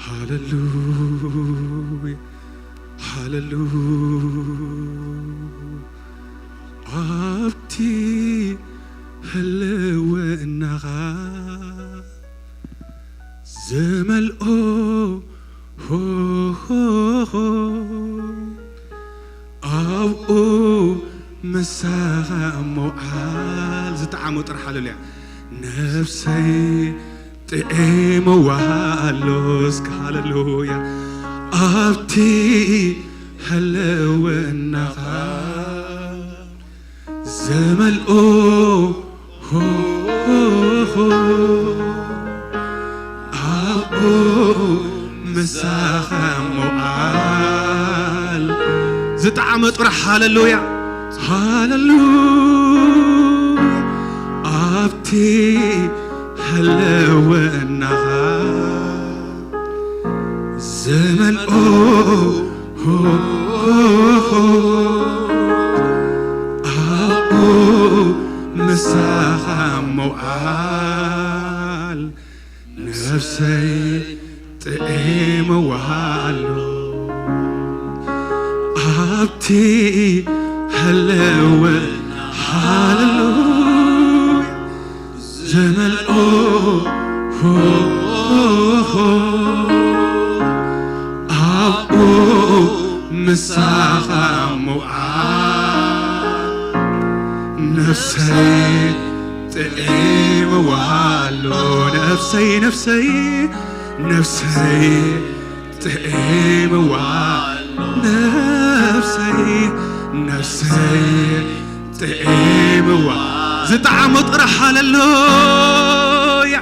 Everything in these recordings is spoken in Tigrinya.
ሃሌሉያ፣ ሃሌሉያ። ኣብቲ ህልውናኻ ዝመልኦ ሆሆሆ፣ ኣብኡ ምሳኻ ምውዓል ዝጠዓሞ ጥራሕ። ሃሌሉያ። ነፍሰይ ጥዒምዋ ኣሎ። እስከ ሃሌሉያ። ኣብቲ ህልውናኻ ዝመልኦ ሆሆሆ፣ ኣብኡ ምሳኻ ምውዓል ዝጠዓመ ጥራሕ። ሃሌሉያ፣ ሃሌሉያ። ኣብቲ ህልውናኻ ዝመልኦ ሆሆሆ፣ ኣብኡ ምሳኻ ምውዓል ነፍሰይ ጥዒምዋ ኣሎ። ኣብቲ ህልው፣ ሃሌሉያ፣ ዝመልኦ ሆሆሆ፣ ኣብኡ ምሳኻ ምውዓል ነፍሰይ ጥዒምዋ ኣሎ። ነፍሰይ፣ ነፍሰይ፣ ነፍሰይ ጥዒምዋ ኣሎ። ነፍሰይ፣ ነፍሰይ ጥዒምዋ። ዝጠዓሞ ጥራሕ። ሃሌሉያ።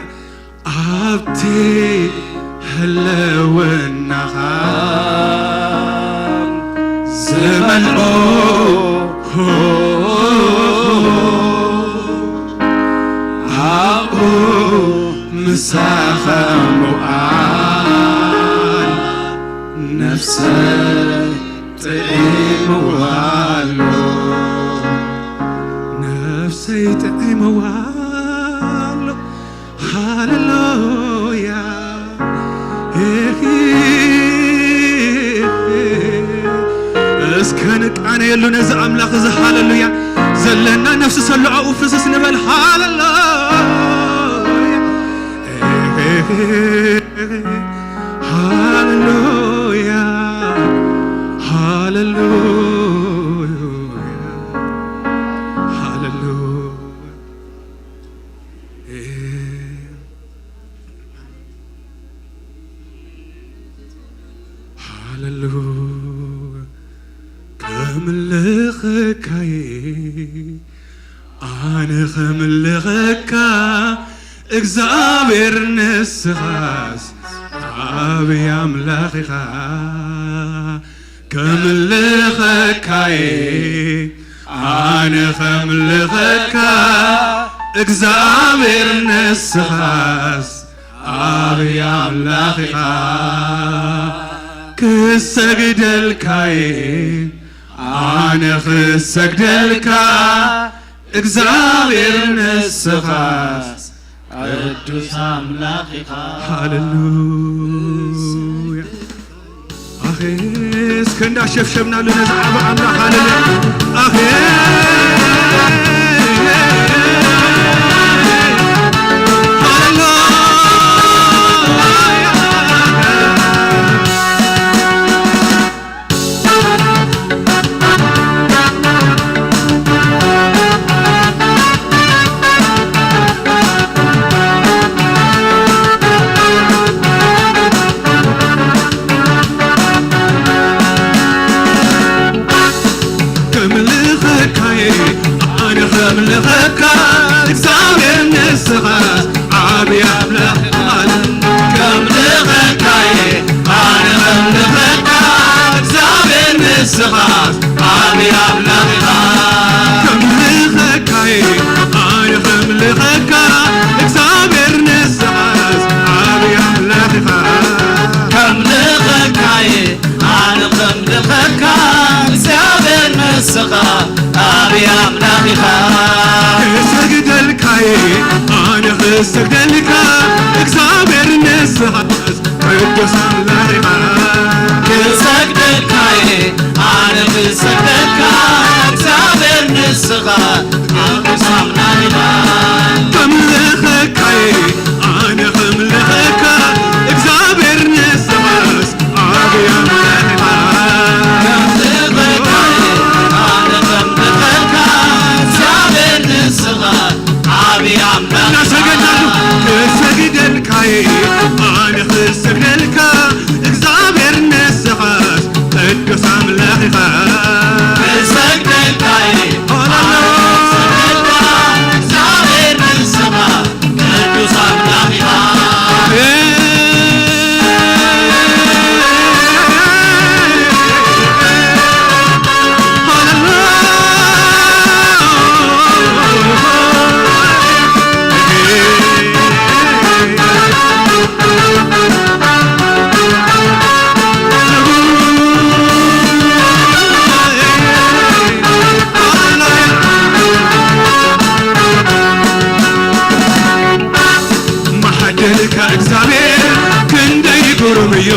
ኣብቲ ህልውናኻ ዝመልኦ ኣብኡ ምሳኻ ምውዓል ነፍሰይ ጥዒምዋ ኣሎ። ነፍሰይ ጥዒምዋ ኣሎ። ሃሌሉያ። እስከ ንቃነየሉ ነዚ ኣምላኽ እዚ። ሃሌሉያ። ዘለና ነፍሲ ሰሎ ኣብኡ ፍስስ ንበል። ሃሌሉያ፣ ሃሌሉያ፣ ሃሌሉያ፣ ሃሌሉያ። ሃሌሉያ። ከምልኸካየ ኣነ ከምልኸካ እግዚኣብሔር ንስኻስ ዓብዪ ኣምላኽ ኢኻ። ከምልኸካየ ኣነ ከምልኸካ እግዚኣብሔር ንስኻስ ዓብዪ ኣምላኽ ኢኻ። ክሰግደልካየ ኣነ ክሰግደልካ እግዚኣብሔር ንስኻስ ቅዱስ ኣምላኽ ኢኻ። ሃሌሉያ። ኣኼ እስከ እንዳሸብሸብናሉ ነዚ ዓቢ ኣምላኽ። ሃሌሉያ። ኣኼ ሃሌሉያ። ከምልኸካየ ኣነ ከምልኸካ እግዚኣብሔር ንስኻ ዓብዪ ኣምላኽ ኢኻ። ከምልኸካየ ኣነ ከምልኸካ እግዚኣብሔር ንስኻ ዓብዪ ኣምላኽ ኢኻ። ከምልኸካየ ኣነ ከምልኸካ እግዚኣብሔር ንስኻስ ዓብዪ ኣምላኽ ኢኻ። ከምልኸካየ ኣነ ከምልኸካ እግዚኣብሔር ንስኻ ዓብዪ ኣምላኽ ኢኻ። ክሰግደልካየ ኣነ ክሰግደልካ እግዚኣብሔር ንስኻስ ቅዱስ ኣምላኽ እግዚኣብሔር ክንደይ ግሩም እዩ፣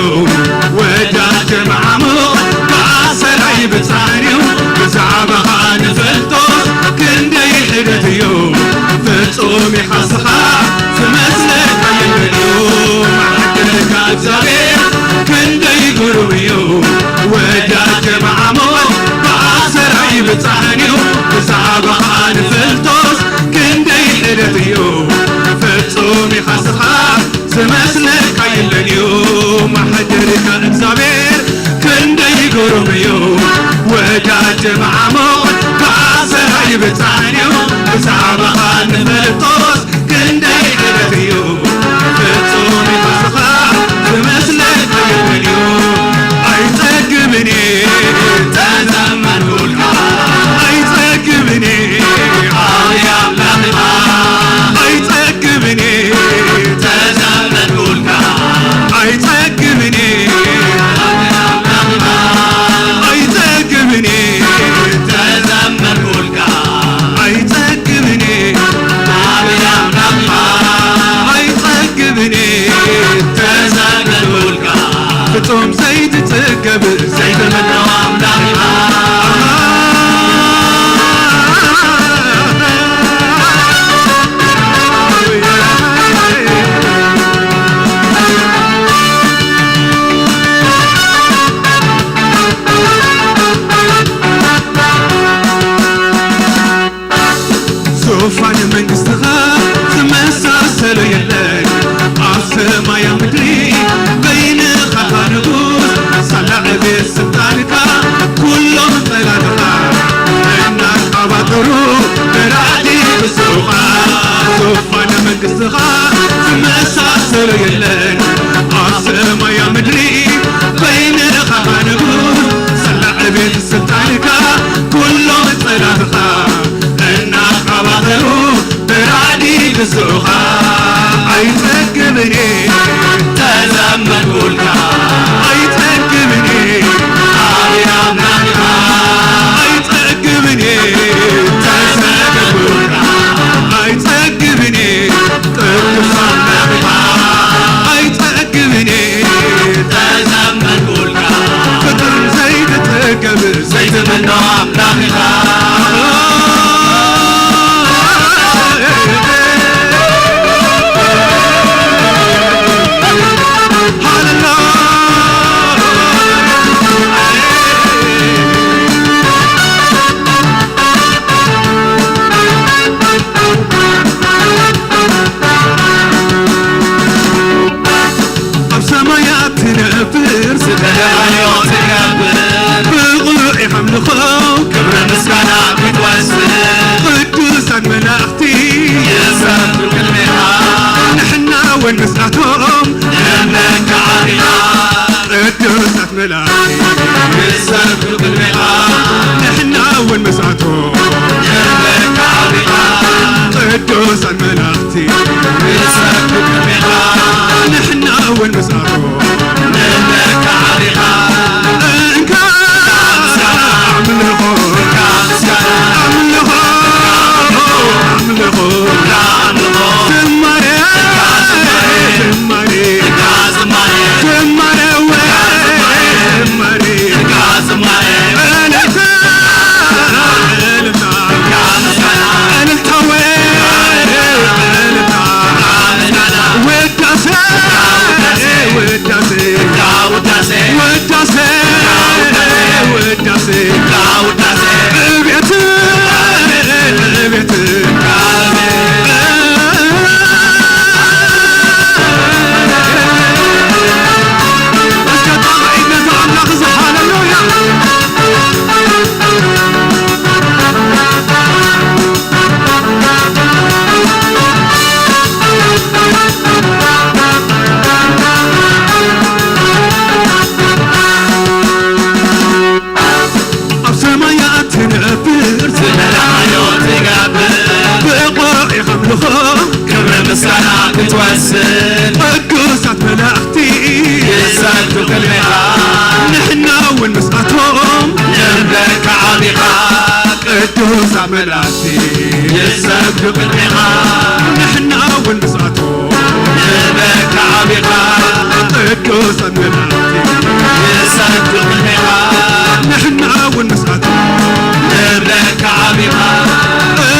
ወዳጀ መዓሙቕ ብኣሰራይ ብጻሕን እዩ፣ ብዛዕባኻ ንፈልጦስ ክንደይ ሒደት እዩ፣ ፍጹም ኢኻ ስኻ ዝመስለካ የለን እዩ። መሓደርካ እግዚኣብሔር ክንደይ ግሩም እዩ፣ ወዳጀ መዓሙቕ ብኣሰራይ ብጻሕን እዩ፣ ብዛዕባኻ ንፈልጦስ ክንደይ ሒደት እዩ፣ ፍጹም ኢኻ ስኻ ዝመስለካ የለን እዩ። መሓደርካ እግዚኣብሔር ክንደይ ግሩም እዩ፣ ወዳጀ መዓሙቕ ብኣሰራይ ብጻሕን እዩ፣ ብዛዕባኻ ንፈልጦስ ክንደይ ሒደት እዩ፣ ፍጹም ኢኻ ስኻ ዝመስለካ የለን እዩ። ኣይጸግብን እየ ተዘመርኩልካ፣ ኣይጸግብን እየ ኣውያ ኣምላኽኻ፣ ኣይጸግብን እየ ተዘመርኩልካ፣ ኣይጸግብን እየ ኣውያ ኣምላኽኻ፣ ኣይጸግብን እየ ተዘመርኩልካ፣ ኣይጸግብን እየ ኣውያ ኣምላኽኻ፣ ኣይጸግብን እየ ተዘመርኩልካ። ፍጹም ዘይትጽገብ ዘይትምኖ ኣምላኽ ኢኻ። ዙፋን መንግስትኻ ዝመሳሰሎ የለን፣ ኣብ ሰማይ ኣብ ምድሪ በይንኻ ንጉስ፣ ሳላ ዕቤት ስልጣንካ ኩሎም ጸላእትኻ እናተባጠሩ በራእዲ ብስሩኻ። ዙፋን መንግስትኻ ዝመሳሰሎ የለን፣ ኣብ ሰማይ ኣብ ምድሪ በይንኻ ንጉስ፣ ሳላ ዕቤት ስልጣንካ ኩሎም ጸላእትኻ እናተባበሩ ብራዕዲ ግዝኡኻ ኣይጸግብን እየ ተዘመርኩልካ። ኣይጸግብን እየ ኣብያ ኣምላኽኻ። ኣይጸግብን እየ ተዘመርኩልካ። ኣይጸግብን እየ ቅዱስ ኣምላኽኻ። ኣይጸግብን እየ ተዘመርኩልካ። ፍቅርን ዘይትጸገብ ዘይትምኖ ኣምላኽ ኢኻ። ኣብ ሰማያት ትነብር፣ ዝደለኻዮ ትገብር፣ ብቕሉዕ ኢኻ ኣምልኾ፣ ክብሪ ምስጋና ክትወስድ፣ ቅዱሳን መላእኽቲ ይሰግዱ ቅድሜኻ፣ ንሕና እውን ምስኣቶም ነምልኽ ዓቢኻ። ቅዱሳት መላእኽቲ ይሰግዱ ቅድሜኻ፣ ንሕና እውን ምስኣቶም ነምልኽ ዓቢኻ። ቅዱሳን መላእኽቲ ይሰግዱ ቅድሜኻ፣ ንሕና እውን ምስኣቶም ነምልኽ ዓቢኻ። እንካ ኣምልኾ፣ ኣምልኾ፣ ኣምልኾ፣ ዝማሬ፣ ዝማሬ፣ ዝማሬ፣ ዝማሬ፣ ዝማሬ፣ እልልታ፣ እልልታ፣ እልልታ፣ እልልታ፣ ውዳሴ፣ ውዳሴ፣ ውዳሴ፣ ውዳሴ፣ ውዳሴ፣ ውዳሴ፣ ውዳሴ፣ እቤት፣ እቤት። እስከ ጣቕዒት ነቲ ኣምላኽ እዚ፣ ሃሌሉያ። ኣብ ሰማያት ትነብር፣ ዝደለኻዮ ትገብር፣ ብቑዕ ኢኻ ኣምልኾ፣ ክብሪ ምስጋና ክትወስድ፣ ቅዱሳት መላእኽቲ ይሰግዱ ቅድሜኻ፣ ንሕና እውን ምስኣቶም ነምልኽ ዓቢኻ። ቅዱሳት መላእኽቲ ይሰግዱ ቅድሜኻ፣ ንሕና እውን ምስኣቶም ንብለካ ዓቢኻ ቅዱስ ኣምላኽ ይሰግዱ ቅድሜኻ። ንሕና እውን ምስኣቶም ንብለካ ዓቢኻ።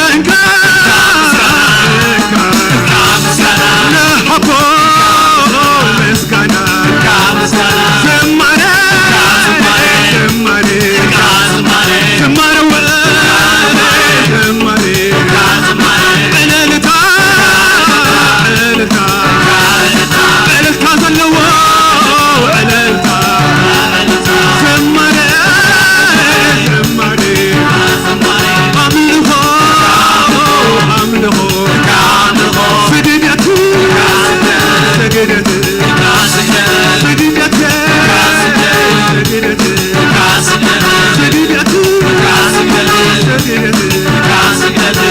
እንካ፣ እንካ፣ እንካ ምስጋና ንሃቦ ምስጋና። እንካ ምስጋና ዝማሬ፣ ዝማሬ፣ ዝማሬ፣ ዝማሬ፣ ዝማሬ፣ ዕልልታ፣ ዕልልታ፣ ዕልልታ ዘለዎ ዕልልታ፣ ዝማሬ፣ ዝማሬ፣ ኣምልኾ፣ ኣምልኾ፣ ስግደት፣ ስግደት፣ ስግደት፣ ስግደት፣ ስግደት፣ ስግደት።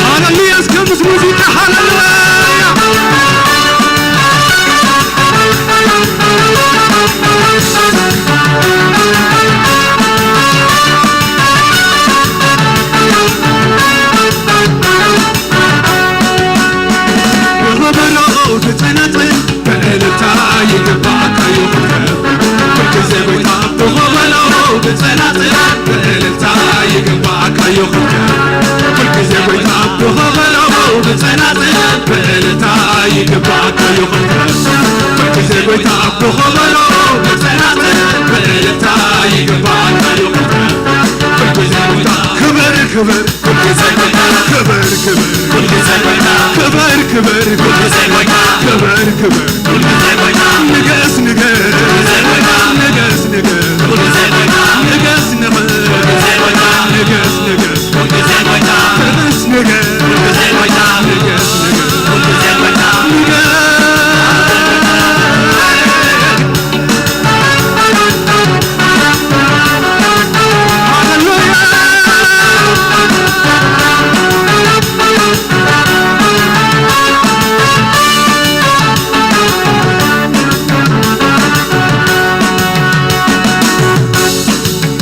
ሃሌሉያ! እስከ ምስ ሙዚቃ ሃሌሉያ! ብኸበሮ ብጸናጽል ብዕልልታ ይግባእካ እዩ ክትከብ። ኩልግዜ ጎይታ ብኸበሮ ብጸናጽል ብዕልልታ ይግባእካ እዩ ክትከብ። ኩልግዜ ጎይታ ብኸበሮ ብጸናጽል ብዕልልታ ይግባእካ እዩ ክትከብ። ኩልግዜ ጎይታ ብኸበሮ ብጸናጽል ብዕልልታ ይግባእካ እዩ ክትከብ። ኩልግዜ ጎይታ ክብር ክብር ኩልግዜ ጎይታ ክብር ክብር ኩልግዜ ጎይታ ክብር ክብር ኩልግዜ ጎይታ ክብር ክብር ኩልግዜ ጎይታ ንገስ ንገስ ኩልግዜ ጎይታ ንገስ ንገስ ኩልግዜ ጎይታ ንገስ ንገስ ኩልግዜ ጎይታ ንገስ ንገስ ኩልግዜ ጎይታ ንገስ ንገስ ኩልግዜ ጎይታ ንገስ ንገስ ኩልግዜ ጎይታ ንገስ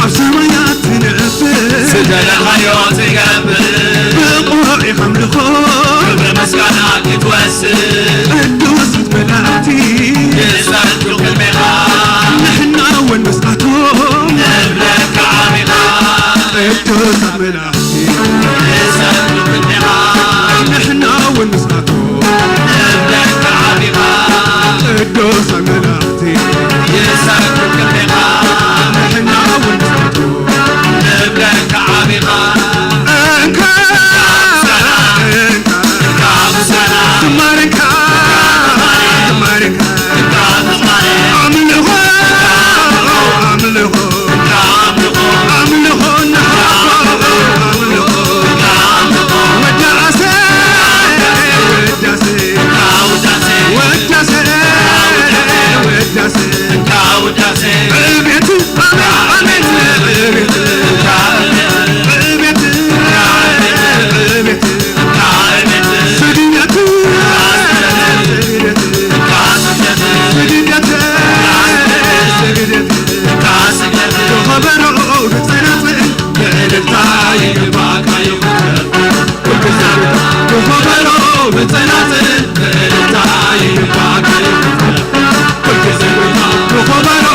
ኣብ ሰማያት ትነብር ዝደለኻዮ ትገብር ብቑዕ ኢኻ ኣምልኾ ክብሪ ምስጋና ክትወስድ ቅዱሳት መላእክቲ ይሰግዱ ቅድሜኻ ንሕና እውን ምስኣቶም ንብለካ ዓቢኻ ቅዱሳት መላእክቲ ይሰግዱ ቅድሜኻ ንሕና እውን ምስኣቶም ንብለካ ዓቢኻ ቅዱሳት መላእክቲ ይሰግዱ ቅድሜኻ ንሕና እውን ምስኣቶም ንብለካ ዓቢኻ እንካ እንካ ዝማሬ እንካ ዝማሬ እንካ ኣምልኾ ኣምልኾ ኣምልኾ ኣምልኾ ወዳሴ ወዳሴ ወዳሴ ወዳሴ ብኸበሮ ብጸናጽል ብዕልልታ ይግባእ ክብሪ። ኩልግዜ ጎይታ ብኸበሮ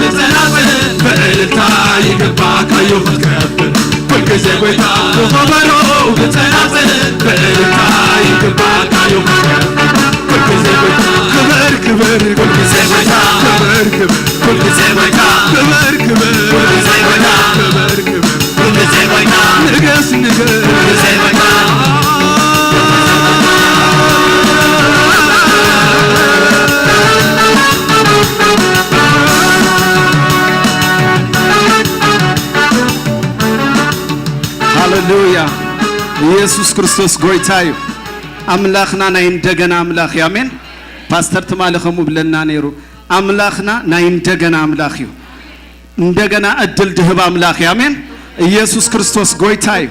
ብጸናጽል ብዕልልታ ይግባእካ እዩ ክትከብር። ኩልግዜ ጎይታ ብኸበሮ ብጸናጽል ብዕልልታ ይግባእካ እዩ ክትከብር። ኩልግዜ ጎይታ ክብር ክብር፣ ኩልግዜ ጎይታ ክብር ክብር፣ ኩልግዜ ጎይታ ክብር ክብር፣ ኩልግዜ ጎይታ ክብር ክብር። ንገስ ንገስ ሃሌሉያ። ኢየሱስ ክርስቶስ ጎይታ እዩ። ኣምላኽና ናይ እንደገና ኣምላኽ እዩ። ኣሜን። ፓስተር ትማሊ ከምኡ ብለና ነይሩ። ኣምላኽና ናይ እንደገና ኣምላኽ እዩ። እንደገና እድል ድህብ ኣምላኽ እዩ። ኣሜን። ኢየሱስ ክርስቶስ ጎይታ እዩ።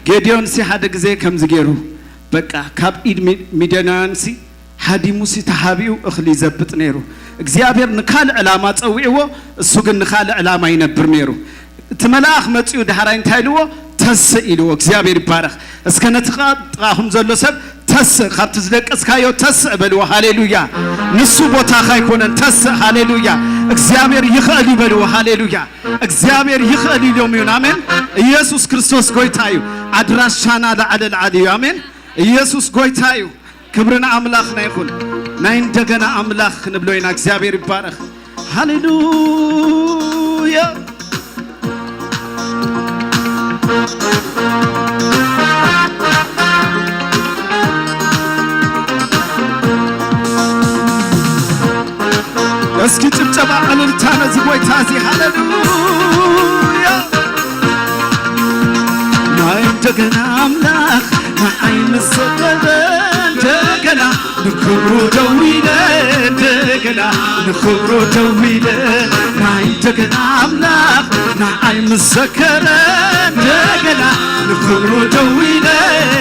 ጌዲዮን ሲ ሓደ ግዜ ከምዚ ገይሩ በቃ ካብ ኢድ ሚ- ሚድያናውያን ሲ ሃዲሙ ሲ ተሃቢኡ እኽሊ ይዘብጥ ነይሩ። እግዚኣብሔር ንካልእ ዕላማ ጸዊዕዎ፣ እሱ ግን ንካልእ ዕላማ ይነብር ነይሩ። እቲ መልኣኽ መጺኡ ዳሕራይ እንታይ ኢልዎ? እቲ ተስእ ኢልዎ። እግዚኣብሔር ይባረኽ። እስከ ነቲ ጥቓኹም ዘሎ ሰብ ተስእ፣ ካብቲ ዝደቀስካዮ ተስእ በልዎ። ሃሌሉያ። ንሱ ቦታኻ ኣይኮነን። ተስእ። ሃሌሉያ። እግዚኣብሔር ይኽእል እዩ በልዎ። ሃሌሉያ። እግዚኣብሔር ይኽእል ኢሎም እዮም። ኣሜን። ኢየሱስ ክርስቶስ ጎይታ እዩ። ኣድራሻና ላዕለ ላዕሊ እዩ። ኣሜን። ኢየሱስ ጎይታ እዩ። ክብሪ ንኣምላኽና ይኹን። ናይ እንደገና ኣምላኽ ክንብሎ ኢና። እግዚኣብሔር ይባረኽ። ሃሌሉያ። እስኪ ጭብጨባ እልልታ ነዚ ጎይታ እዚ። ሃሌሉያ። ናይ እንደገና ኣምላኽ ንዓይ ምስ ሰበበ እንደገና ንክብሩ ደው ኢለ እንደገና ንክብሩ ደው ኢለ ናይ እንደገና ኣምላኽ ንዓይ ምስ ዘከረ እንደገና ንክብሩ ደው ኢለ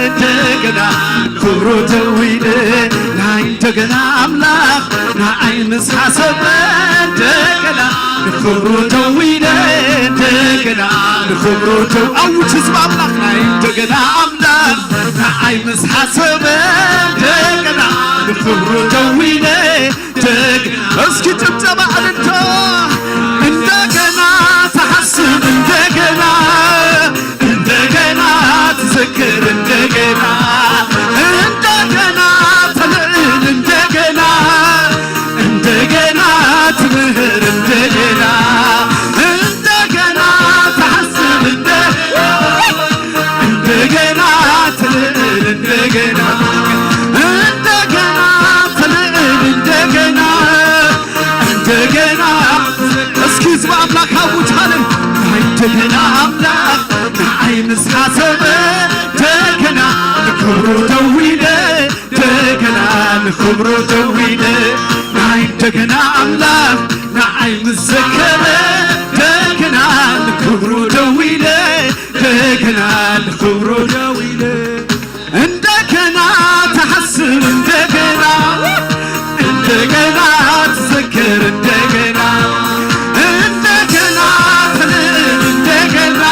እንደገና ንክብሩ ደው ኢለ ናይ እንደገና ኣምላኽ ንዓይ ምስ ሓሰበ እንደገና ንክብሩ ደው ኢለ እንደገና ንክብሩ ደው ኣውጅ ህዝቢ ኣምላኽ ናይ እንደገና ኣምላኽ ንዓይ ምስ ሓሰበ እንደገና ንክብሩ ደው ኢለ ደግ እስኪ ጭብጨባ እልልታ እንደገና ትሓስብ እንደገና እንደገና ትዘክር እንደገና እንደገና ተልዕል እንደገና እንደገና ትምህር እንደገና እንደገና ትሓስብ እንደ እንደገና ትልዕል እንደገና እንደገና ትልዕል እንደገና እንደገና እስኪ ህዝቢ ኣምላኽ ሃቡት ሃለን ናይ እንደገና ኣምላኽ ንዓይ ምስ ሓሰበ እንደገና ንክብሩ ደው ኢለ እንደገና ንክብሩ ደው ኢለ ናይ እንደገና ኣምላኽ ንዓይ ምስ ዘከረ እንደገና ንክብሩ ደው ኢለ እንደገና ንክብሩ ደው ኢለ እንደገና ትሓስብ እንደገና እንደገና ትዘክር እንደገና እንደገና ትልል እንደገና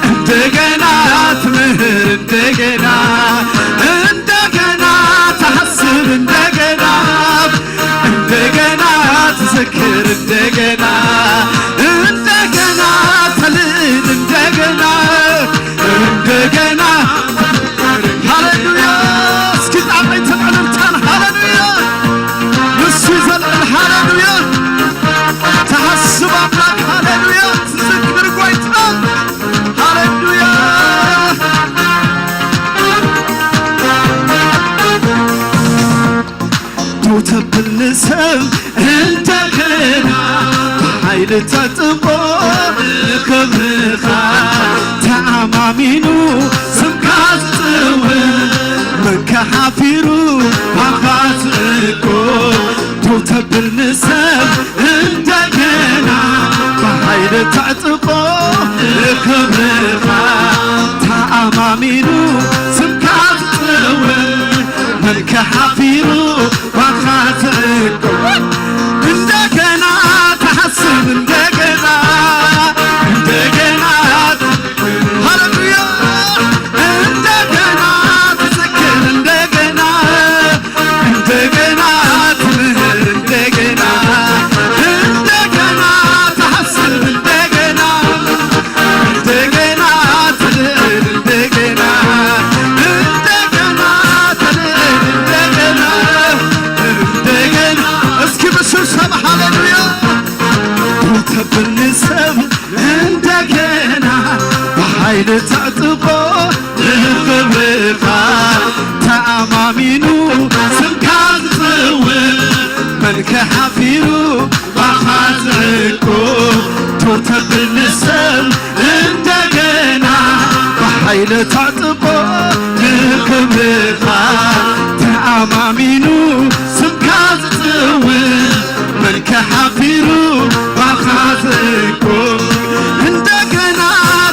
እንደገና ትምህር እንደገና እንደገና ትሓስብ እንደገና እንደገና ትዘክር እንደገና እንደገና ተልል እንደገና እንደገና ሃሌሉያ እስኪ ጣዕመይ ተጠልልታን ሃሌሉያ ንሱ ይዘልል ሃሌሉያ ትሓስብ ኣምላኽ ሃሌሉያ ትዝክር ጎይታ ሃሌሉያ ደው ተብል ንሰብ እንደገና ብሓይሊ ተጥቆ ንክብርኻ ተኣማሚኑ ስምካ ዝጽውዕ መንከ ሓፊሩ ባኻ ዝእኮ ደው ተብል ንሰብ እንደገና ብሓይሊ ተዕጥቆ ንክብርኻ ተኣማሚኑ ስምካ ዝጽውዕ መንከ ሓፊሩ ባኻ ትእኮ እንደገና ትሓስብ እንደገና እንደገና ሃሌሉያ እንደገና ትዘክር እንደገና እንደገና ትምህር እንደገና እንደገና ትሓስብ እንደገና እንደገና ትልዕል እንደገና እንደገና ትልዕል እንደገና እንደገና እስኪ ብሽብሸባ ሃሌሉያ ተብል ንሰብ እንደገና ብሓይሊ ተዕጥቆ ንኽብርኻ ተኣማሚኑ ስምካ ዝጽውዕ መንከ ሓፊሩ ባኻ ዝዕቆ ተብል ንሰብ እንደገና ብሓይሊ ተዕጥቆ ንኽብርኻ ተኣማሚኑ ስምካ ዝጽውዕ መንከ ሓፊሩ ባኻ ዝእኮ እንደገና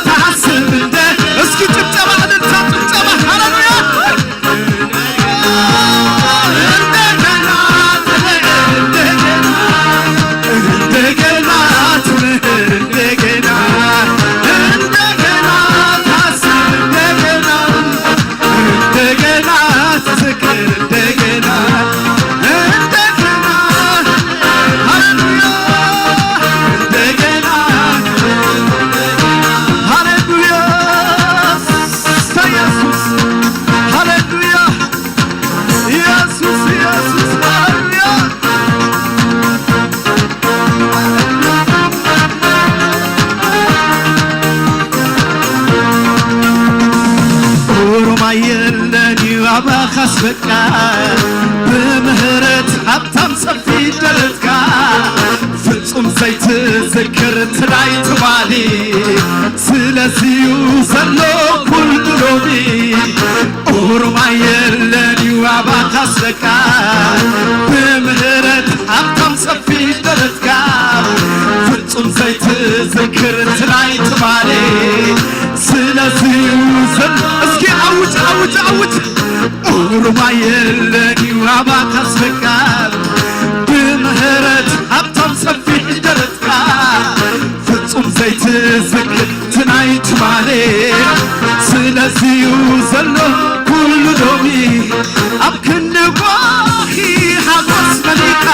ትሓስብ እንደ እስኪ ጭብጨባ እልልታ ጭብጨባ ሃሌሉያ እንደገና እንደገና እንደገና ትምህር እንደገና እንደገና በቃ ብምህረት ሃብታም ሰፊሕ ደረትካ ፍጹም ዘይትዝክር ትናይ ትማሊ ስለዚዩ ዘሎ ኩሉ ሎሚ ኦሮማ የለን እዩ ኣባኻስ በቃ ብምህረት ሃብታም ሰፊሕ ደረትካ ፍጹም ዘይትዝክር ትናይ ትማሊ ስለዚዩ ዘሎ እስኪ ኣውጅ ኣውጅ ኣውጅ ኦሮማ የለን እዩ ኣባኻስ በቃ ብምህረት ሃብታም ሰፊሕ ደረትካ ፍጹም ዘይትዝክር ትናይ ትማሊ ስለዚዩ ዘሎ ኩሉ ሎሚ ኣብ ክንዲ ጓሂ ሓጎስ መሊእካ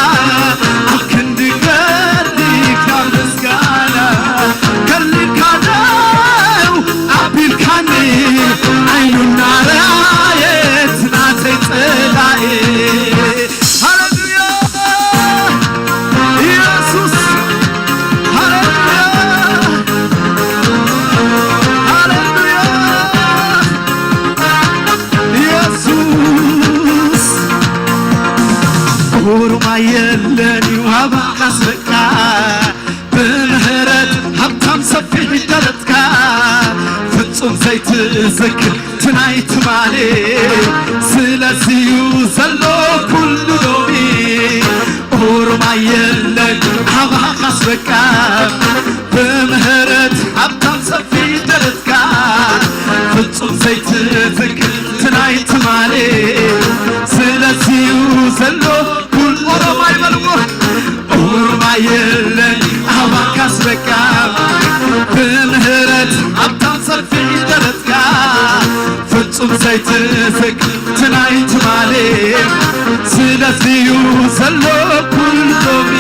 ኣብ ክንዲ ገድሊ ካብ ምስጋና ከሊልካ ደው ኣቢልካኒ ዓይኑ እናረኣየት ናተይ ጸላኢ ሃሌሉያ ኢየሱስ ሃሌሉያ ሃሌሉያ ኢየሱስ ኦሮማ የለን እዩ ኣባኻስ በቃ ብምህረት ሃብታም ሰፊሕ ደረትካ ፍጹም ዘይትዝክር ትናይ ትማሊ ስለዚዩ ዘሎ ኩሉ ሎሚ ኦሮማ የለን ኣባኻስ በቃ ብምህረት ሃብታም ሰፊሕ ደረትካ ፍጹም ዘይትዝክር ትናይ ትማሊ ስለዚዩ ዘሎ ኩሉ ኦሮማ ይበልዎ ኦሮማ የለን ኣባካስ በቃ ብምህረት ሃብታም ሰፊሕ ደረትካ ፍጹም ዘይትዝክር ትናይ ትማሊ ስለዚዩ ዘሎ ኩሉ ሎሚ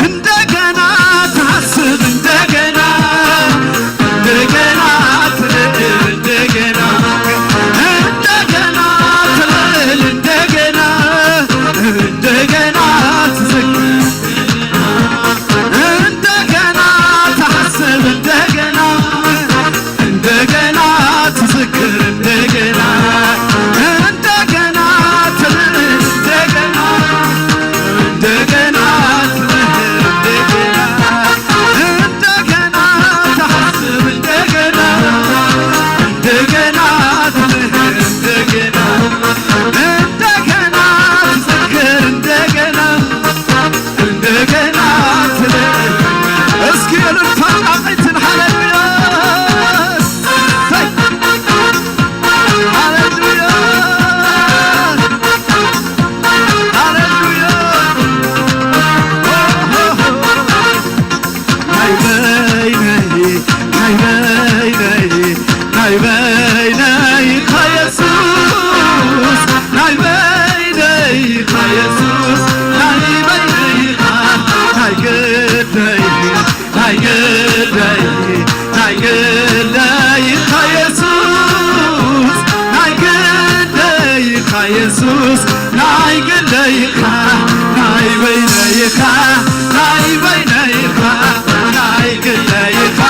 እንደገና ትሓስብ እንደገና እንደገና ትልል እንደገና እንደገና ትልል እንደገና እንደገና ትዝክር እንደገና ትሓስብ እንደገና እንደገና ትዝክር እንደገና እንደገና ትልል እንደገና እንደገና ትልል እንደገና እንደገና ትሓስብ እንደገና እንደገና ትልል እንደገና እንደገና ትዝክር እንደገና እንደገና ትልል እስኪ እልልታ ጣቂትን ሃሌሉያ ሃሌሉያ ሃሌሉያ ናይ በይነይ ናይ በይነይ ናይ በይነይ ኢኻ የሱስ ናይ በይነይ ኢኻ የሱስ ናይ በይነይ ኢኻ ናይ ግደይ ናይ ግደይ ናይ ግደይ ኢኻ የሱስ ናይ ግደይ ኢኻ የሱስ ናይ ግደይ ኢኻ ናይ በይነይ ኢኻ ናይ በይነይ ኢኻ ናይ ግደይ ኢኻ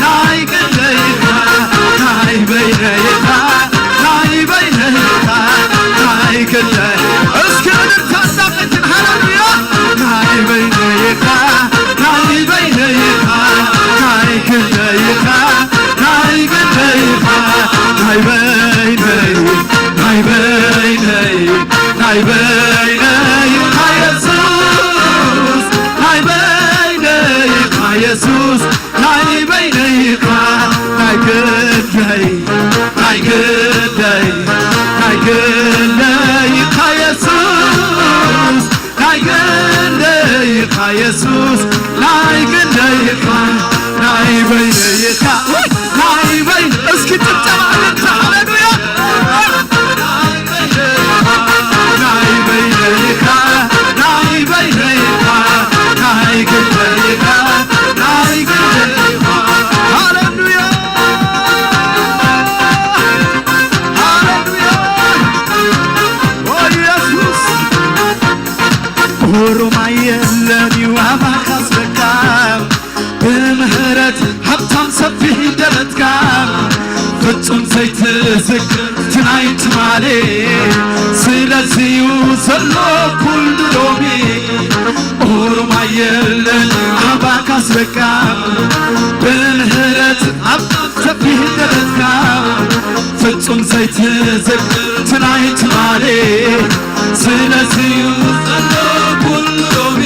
ናይ ግደይ ኢኻ ናይ በይነይ ኢኻ ናይ በይነይ ኢኻ ናይ ግደይ እስኪ እልልታ እንዳቀትን ሃሌሉያ ናይ በይነይ ኢኻ ናይ በይነይ ኢኻ ናይ ግደይ ኢኻ ናይ ግደይ ኢኻ ናይ በይነይ ናይ በይነይ ናይ በይነይ ኢኻ የሱስ ናይ በይነይ ኢኻ የሱስ ናይ በይነይ ኢኻ ናይ ግደይ ናይ ግደይ ናይ ግደይ ኢኻ የሱስ ናይ ግደይ ኢኻ የሱስ ናይ ግደይ ኢኻ ናይ በይነይ ኢኻ ናይ በይነይ እስኪ ጭብጨባ እልልታ ሃሌሉያ ናይ በይነይ ኢኻ ናይ በይነይ ኢኻ ናይ ግደይ ኢኻ ናይ ግደይ ኢኻ ሃሌሉያ ሃሌሉያ ኦ ኢየሱስ ኦሮማይ የለን እዩ ኣባኻስ በቃ ብምህረት ሃብታም ሰፊሕ ደረትካ ፍጹም ዘይትዝክር ኣይትማሌ ስለዚዩ ዘሎ ኩሉ ሎሚ ኦሮማይ የለን ኣባካስ በቃ ብምህረት ኣብ ሰፊሕ ደረትካ ፍጹም ዘይትዝግ ትናይ ትማሌ ስለዚዩ ዘሎ ኩሉ ሎሚ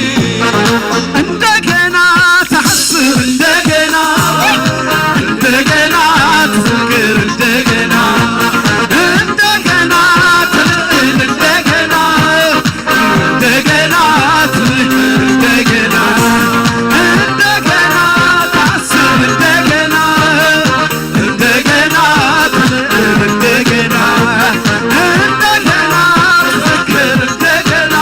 እንደገና ትሓስብ እንደገና እንደገና ትዝክር እንደገና እንደገና ትልዕል እንደገና እንደገና ትልዕል እንደገና እንደገና ታስብ እንደገና እንደገና ትልዕል እንደገና እንደገና ትዝክር እንደገና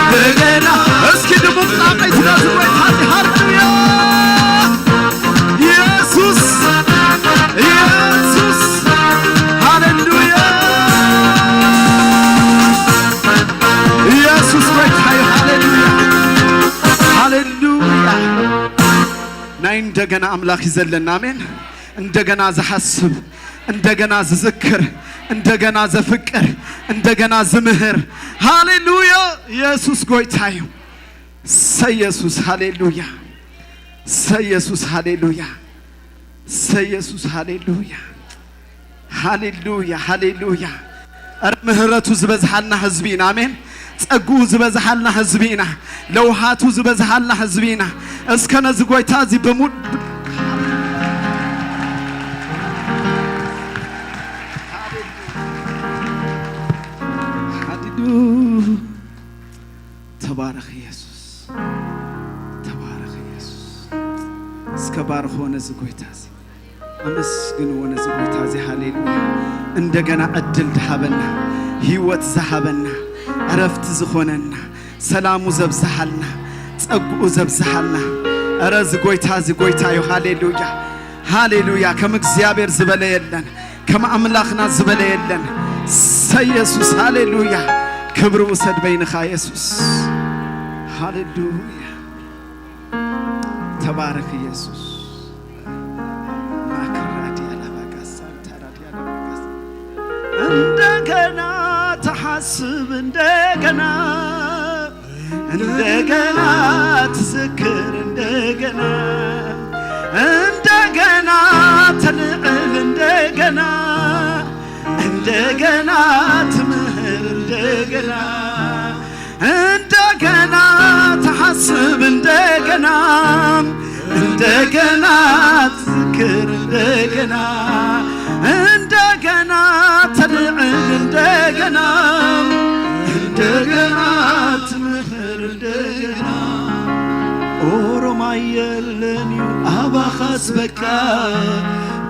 እንደገና እስኪ ድቡቕ ጣመይ ትነዝወይ ታቲ ሃርድያ ኢየሱስ ኢየሱስ ሃሌሉያ ኢየሱስ ጎይታ እዩ። ሃሌሉያ ሃሌሉያ። ናይ እንደገና ኣምላኽ እዩ ዘለና። ኣሜን። እንደገና ዝሓስብ፣ እንደገና ዝዝክር፣ እንደገና ዘፍቅር፣ እንደገና ዝምህር። ሃሌሉያ ኢየሱስ ጎይታ እዩ። ሰ ኢየሱስ ሃሌሉያ ሰ ኢየሱስ ሃሌሉያ ሰ ኢየሱስ ሃሌሉያ ሃሌሉያ ሃሌሉያ። ኧረ ምህረቱ ዝበዝሓልና ህዝቢ ኢና። ኣሜን። ጸግኡ ዝበዝሓልና ህዝቢ ኢና። ለውሃቱ ዝበዝሓልና ህዝቢ ኢና። እስከ ነዚ ጎይታ እዚ ብሙድ ተባረኽ ኢየሱስ ተባረኽ ኢየሱስ። እስከ ባርኾ ነዚ ጎይታ እዚ ኣመስግንዎ ነዚ ጎይታ እዚ። ሃሌሉያ። እንደገና ዕድል ዝሃበና፣ ህይወት ዝሃበና፣ ዕረፍቲ ዝኾነና፣ ሰላሙ ዘብዝሃልና፣ ጸግኡ ዘብዝሃልና። እረ እዚ ጎይታ እዚ ጎይታ እዩ። ሃሌሉያ ሃሌሉያ። ከም እግዚኣብሔር ዝበለ የለን፣ ከም ኣምላኽና ዝበለ የለን። ሰ ኢየሱስ ሃሌሉያ። ክብሪ ውሰድ በይንኻ ኢየሱስ። ሃሌሉያ። ተባረክ ኢየሱስ። ማክራዲያ ላባጋሳ ታራዲያ ላባጋሳ እንደገና ተሓስብ እንደገና እንደገና ትዝክር እንደገና እንደገና ተልዕል እንደገና እንደገና ትምህር እንደገና እንደገና ትሓስብ እንደገና እንደገና ትዝክር እንደገና እንደገና ተልዕል እንደገና እንደገና ትምህር እንደገና ኦሮማይ የለን እዩ ኣባኻስ በቃ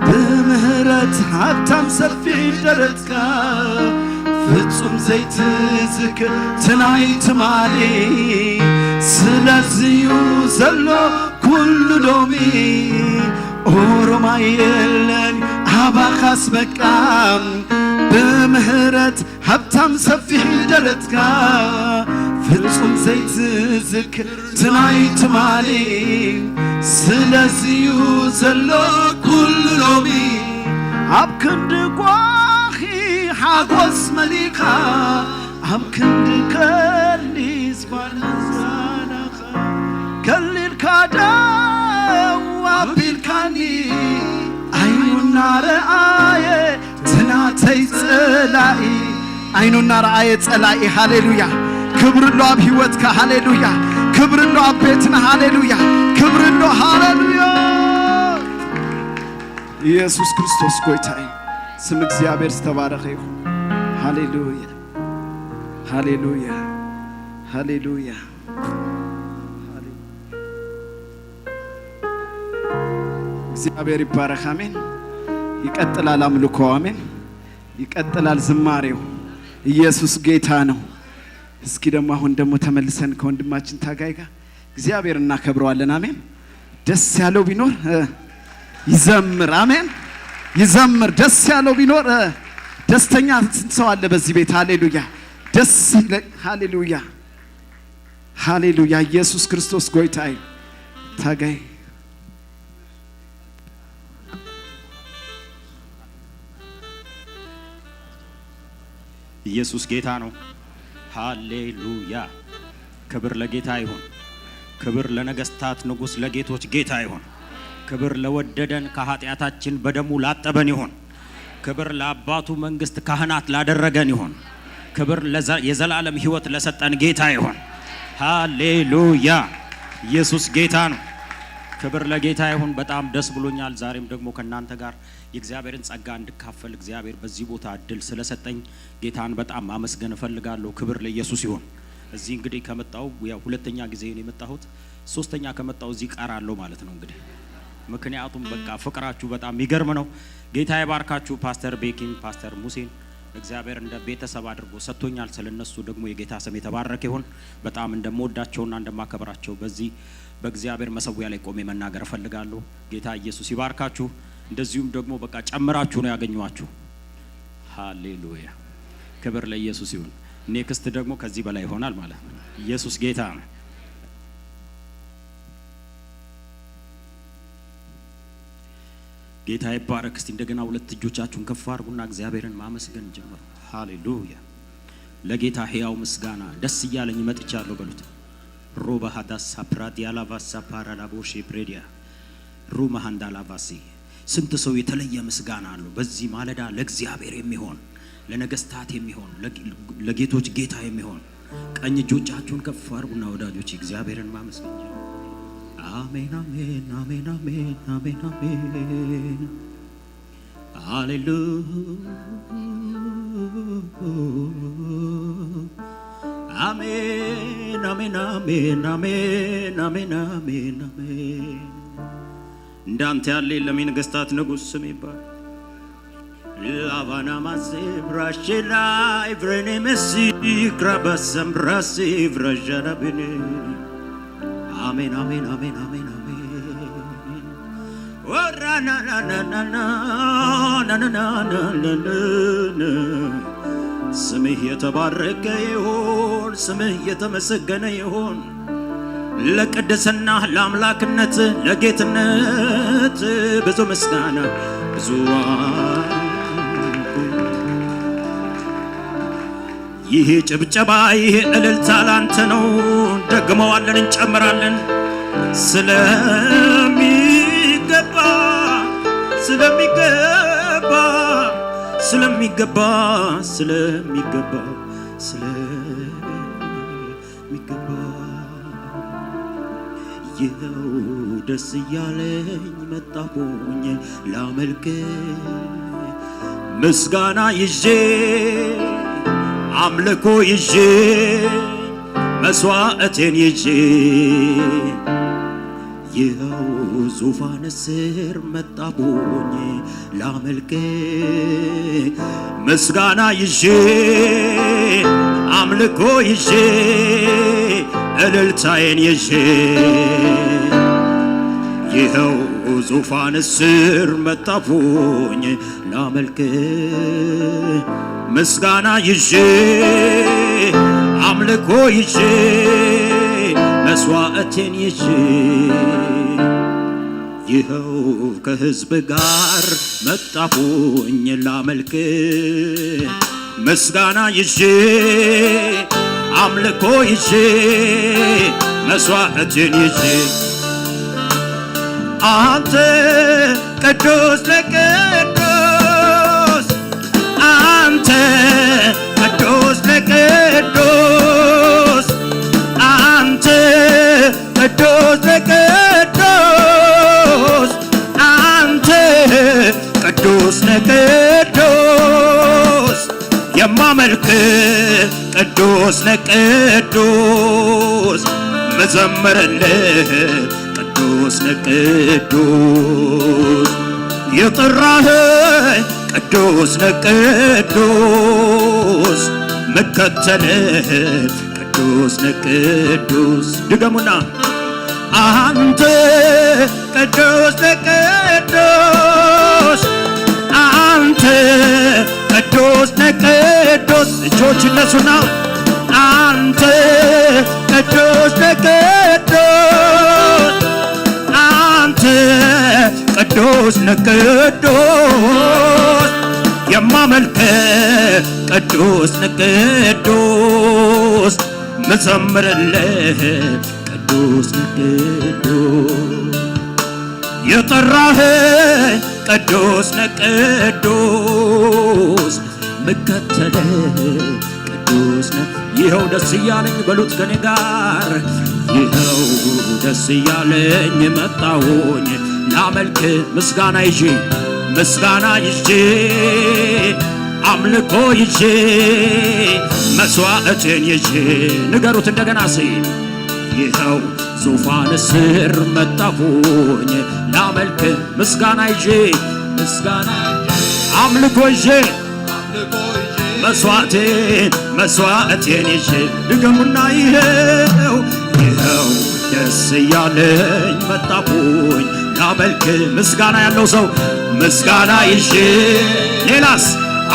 ብምህረት ሃብታም ሰፊሕ ደረትካ ፍጹም ዘይትዝክር ትናይ ትማሊ ስለዚዩ ዘሎ ኩሉ ሎሚ ኦሮማይ የለን ኣባኻስ በቃ ብምህረት ሃብታም ሰፊሕ ደረትካ ፍጹም ዘይትዝክር ትናይ ትማሊ ስለዚዩ ዘሎ ኩሉ ሎሚ ኣብ ክንዲ ጓኺ ሓጎስ መሊኻ ኣብ ክንዲ ከሊስ ባናዛናኻ ከሊልካ ደው ኣቢልካኒ ኣይኑ እናረኣየ ትናተይ ጸላኢ ኣይኑ እናረኣየ ጸላኢ ሃሌሉያ ክብሪ ኣሎ ኣብ ህይወትካ ሃሌሉያ ክብሪ ኣሎ ኣብ ቤትና ሃሌሉያ ክብሪ ኣሎ ሃሌሉያ ኢየሱስ ክርስቶስ ጎይታ እዩ ስም እግዚኣብሔር ዝተባረኸ ይኹን ሃሌሉያ ሃሌሉያ ሃሌሉያ እግዚኣብሔር ይባረክ አሜን ይቀጥላል አምልኮ አሜን ይቀጥላል ዝማሬው ኢየሱስ ጌታ ነው እስኪ ደግሞ አሁን ደግሞ ተመልሰን ከወንድማችን ታጋይ ጋር እግዚአብሔር እናከብረዋለን አሜን ደስ ያለው ቢኖር ይዘምር አሜን ይዘምር ደስ ያለው ቢኖር ደስተኛ ስንት ሰው አለ በዚህ ቤት ሃሌሉያ ደስ ይለ ሃሌሉያ ሃሌሉያ ኢየሱስ ክርስቶስ ጎይታይ ታጋይ ኢየሱስ ጌታ ነው። ሃሌሉያ! ክብር ለጌታ ይሁን። ክብር ለነገስታት ንጉስ ለጌቶች ጌታ ይሁን። ክብር ለወደደን ከኃጢአታችን በደሙ ላጠበን ይሁን። ክብር ለአባቱ መንግስት ካህናት ላደረገን ይሁን። ክብር ለዘ-፣ የዘላለም ህይወት ለሰጠን ጌታ ይሁን። ሃሌሉያ! ኢየሱስ ጌታ ነው። ክብር ለጌታ ይሁን። በጣም ደስ ብሎኛል። ዛሬም ደግሞ ከእናንተ ጋር የእግዚአብሔርን ጸጋ እንድካፈል እግዚአብሔር በዚህ ቦታ እድል ስለሰጠኝ ጌታን በጣም ማመስገን እፈልጋለሁ። ክብር ለኢየሱስ ይሁን። እዚህ እንግዲህ ከመጣሁ ያው ሁለተኛ ጊዜ ነው የመጣሁት። ሶስተኛ ከመጣሁ እዚህ ቀራለሁ ማለት ነው እንግዲህ። ምክንያቱም በቃ ፍቅራችሁ በጣም የሚገርም ነው። ጌታ ይባርካችሁ ፓስተር ቤኪን፣ ፓስተር ሙሴን። እግዚአብሔር እንደ ቤተሰብ አድርጎ ሰጥቶኛል። ስለነሱ ደግሞ የጌታ ስም የተባረከ ይሁን። በጣም እንደምወዳቸውና እንደማከብራቸው በዚህ በእግዚአብሔር መሰዊያ ላይ ቆሜ መናገር እፈልጋለሁ። ጌታ ኢየሱስ ይባርካችሁ። እንደዚሁም ደግሞ በቃ ጨምራችሁ ነው ያገኘኋችሁ። ሃሌሉያ! ክብር ለኢየሱስ ይሁን። ኔክስት ደግሞ ከዚህ በላይ ይሆናል ማለት ነው። ኢየሱስ ጌታ ነው። ጌታ ይባረክ። እስቲ እንደገና ሁለት እጆቻችሁን ከፍ አድርጉና እግዚአብሔርን ማመስገን ጀምሩ። ሃሌሉያ! ለጌታ ሕያው ምስጋና ደስ እያለኝ መጥቻለሁ በሉት። ሩባ ሃዳሳ ፕራዲያ ላቫሳ ፓራላቦሼ ፕሬዲያ ሩማ ሃንዳ ላቫሲ። ስንት ሰው የተለየ ምስጋና አለው በዚህ ማለዳ ለእግዚአብሔር የሚሆን፣ ለነገስታት የሚሆን፣ ለጌ-፣ ለጌቶች ጌታ የሚሆን። ቀኝ እጆቻችሁን ከፍ አድርጉና ወዳጆች እግዚአብሔርን ማመስገን ጀምሩ። አሜን፣ አሜን፣ አሜን፣ አሜን፣ አሜን፣ አሜን። ሃሌሉያ። አሜን፣ አሜን፣ አሜን፣ አሜን፣ አሜን፣ አሜን፣ አሜን። እንዳንተ ያለ የለም። የነገስታት ንጉስ ስም ይባል። ላባና ማሴ ብራሼ ላይ ብሬኔ መሲ ክራባሰም ብራሴ ብራዣና ቤኔ። አሜን፣ አሜን፣ አሜን፣ አሜን፣ አሜን። ወራናናናናናናናናናናናና። ስምህ የተባረከ ይሁን፣ ስምህ የተመሰገነ ይሁን። ለቅድስና፣ ለአምላክነት፣ ለጌትነት ብዙ ምስጋና፣ ብዙ ይሄ ጭብጨባ፣ ይሄ እልልታ ላንተ ነው። ደግመዋለን፣ እንጨምራለን። ስለሚገባ፣ ስለሚገባ፣ ስለሚገባ፣ ስለሚገባ፣ ስለሚገባ ይኸው ደስ እያለኝ መጣሁኝ ላመልክ። ምስጋና ይዤ፣ አምልኮ ይዤ፣ መስዋዕቴን ይዤ ይኸው ዙፋን ስር መጣሁኝ ላመልክ። ምስጋና ይዤ፣ አምልኮ ይዤ፣ እልልታዬን ይዤ ይኸው ዙፋን ስር መጣሁኝ ላመልክ። ምስጋና ይዤ፣ አምልኮ ይዤ፣ መስዋዕቴን ይዤ ይኸው ከሕዝብ ጋር መጣሁኝ ላመልክ። ምስጋና ይዤ፣ አምልኮ ይዤ፣ መስዋዕቴን ይዤ አንተ ቅዱስ ነህ ቅዱስ፣ አንተ ቅዱስ ነህ ቅዱስ፣ አንተ ቅዱስ ነህ ቅዱስ፣ አንተ ቅዱስ ነህ ቅዱስ። የማመልክ ቅዱስ ነህ ቅዱስ፣ መዘምርልህ ቅዱስ ነህ ቅዱስ፣ የጠራኸኝ ቅዱስ ነህ ቅዱስ፣ መከተልህ ቅዱስ ነህ ቅዱስ። ድገሙና አንተ ቅዱስ ነህ ቅዱስ፣ አንተ ቅዱስ ነህ ቅዱስ። እጆች ይነሱና አንተ ቅዱስ ነህ ቅዱስ፣ አንተ ቅዱስ ነህ ቅዱስ፣ የማመልክ ቅዱስ ንቅዱስ ምዘምርልህ ቅዱስ ንቅዱስ የጠራኸኝ ቅዱስ ንቅዱስ ምከተልህ ቅዱስ ነ ይኸው ደስ እያለኝ በሉት ከኔ ጋር ይኸው ደስ እያለኝ መጣሁኝ ላመልክ ምስጋና ይዤ ምስጋና ይዤ አምልኮ ይዤ መስዋዕቴን ይዤ ንገሩት እንደገና ሲ ይኸው ዙፋን ስር መጣሁኝ ላመልክ ምስጋና ይዤ ምስጋና አምልኮ ይዤ መስዋዕቴን መስዋዕቴን ይዤ ድገሙና ይኸው ይኸው ደስ እያለኝ መጣሁኝ ላመልክ ምስጋና ያለው ሰው ምስጋና ይዤ ሌላስ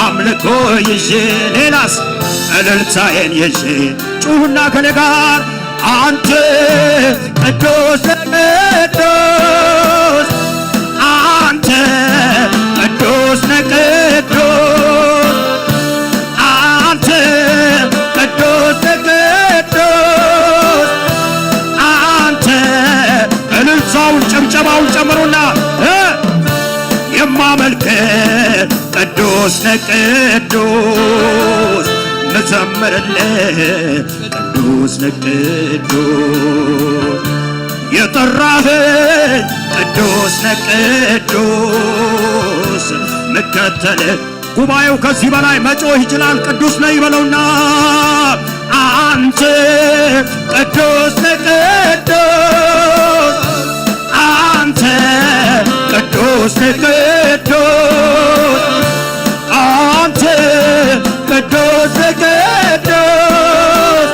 አምልኮ ይዤ ሌላስ እልልታዬን ይዤ ጩሁና ከኔ ጋር አንተ ቅዱስ ቅዱስ አንተ ቅዱስ ቅዱስ አንተ ቅዱስ ቅዱስ አንተ እልልታውን ጭብጨባውን ጨምሩና እ የማመልክ ቅዱስ ቅዱስ ምዘምርልህ ቅዱስ ቅዱስ የጠራኸኝ ቅዱስ ቅዱስ ምከተልህ ጉባኤው ከዚህ በላይ መጮህ ይችላል። ቅዱስ ነህ ይበለውና አንተ ቅዱስ ቅዱስ አንተ ቅዱስ ቅዱስ አንተ ቅዱስ ቅዱስ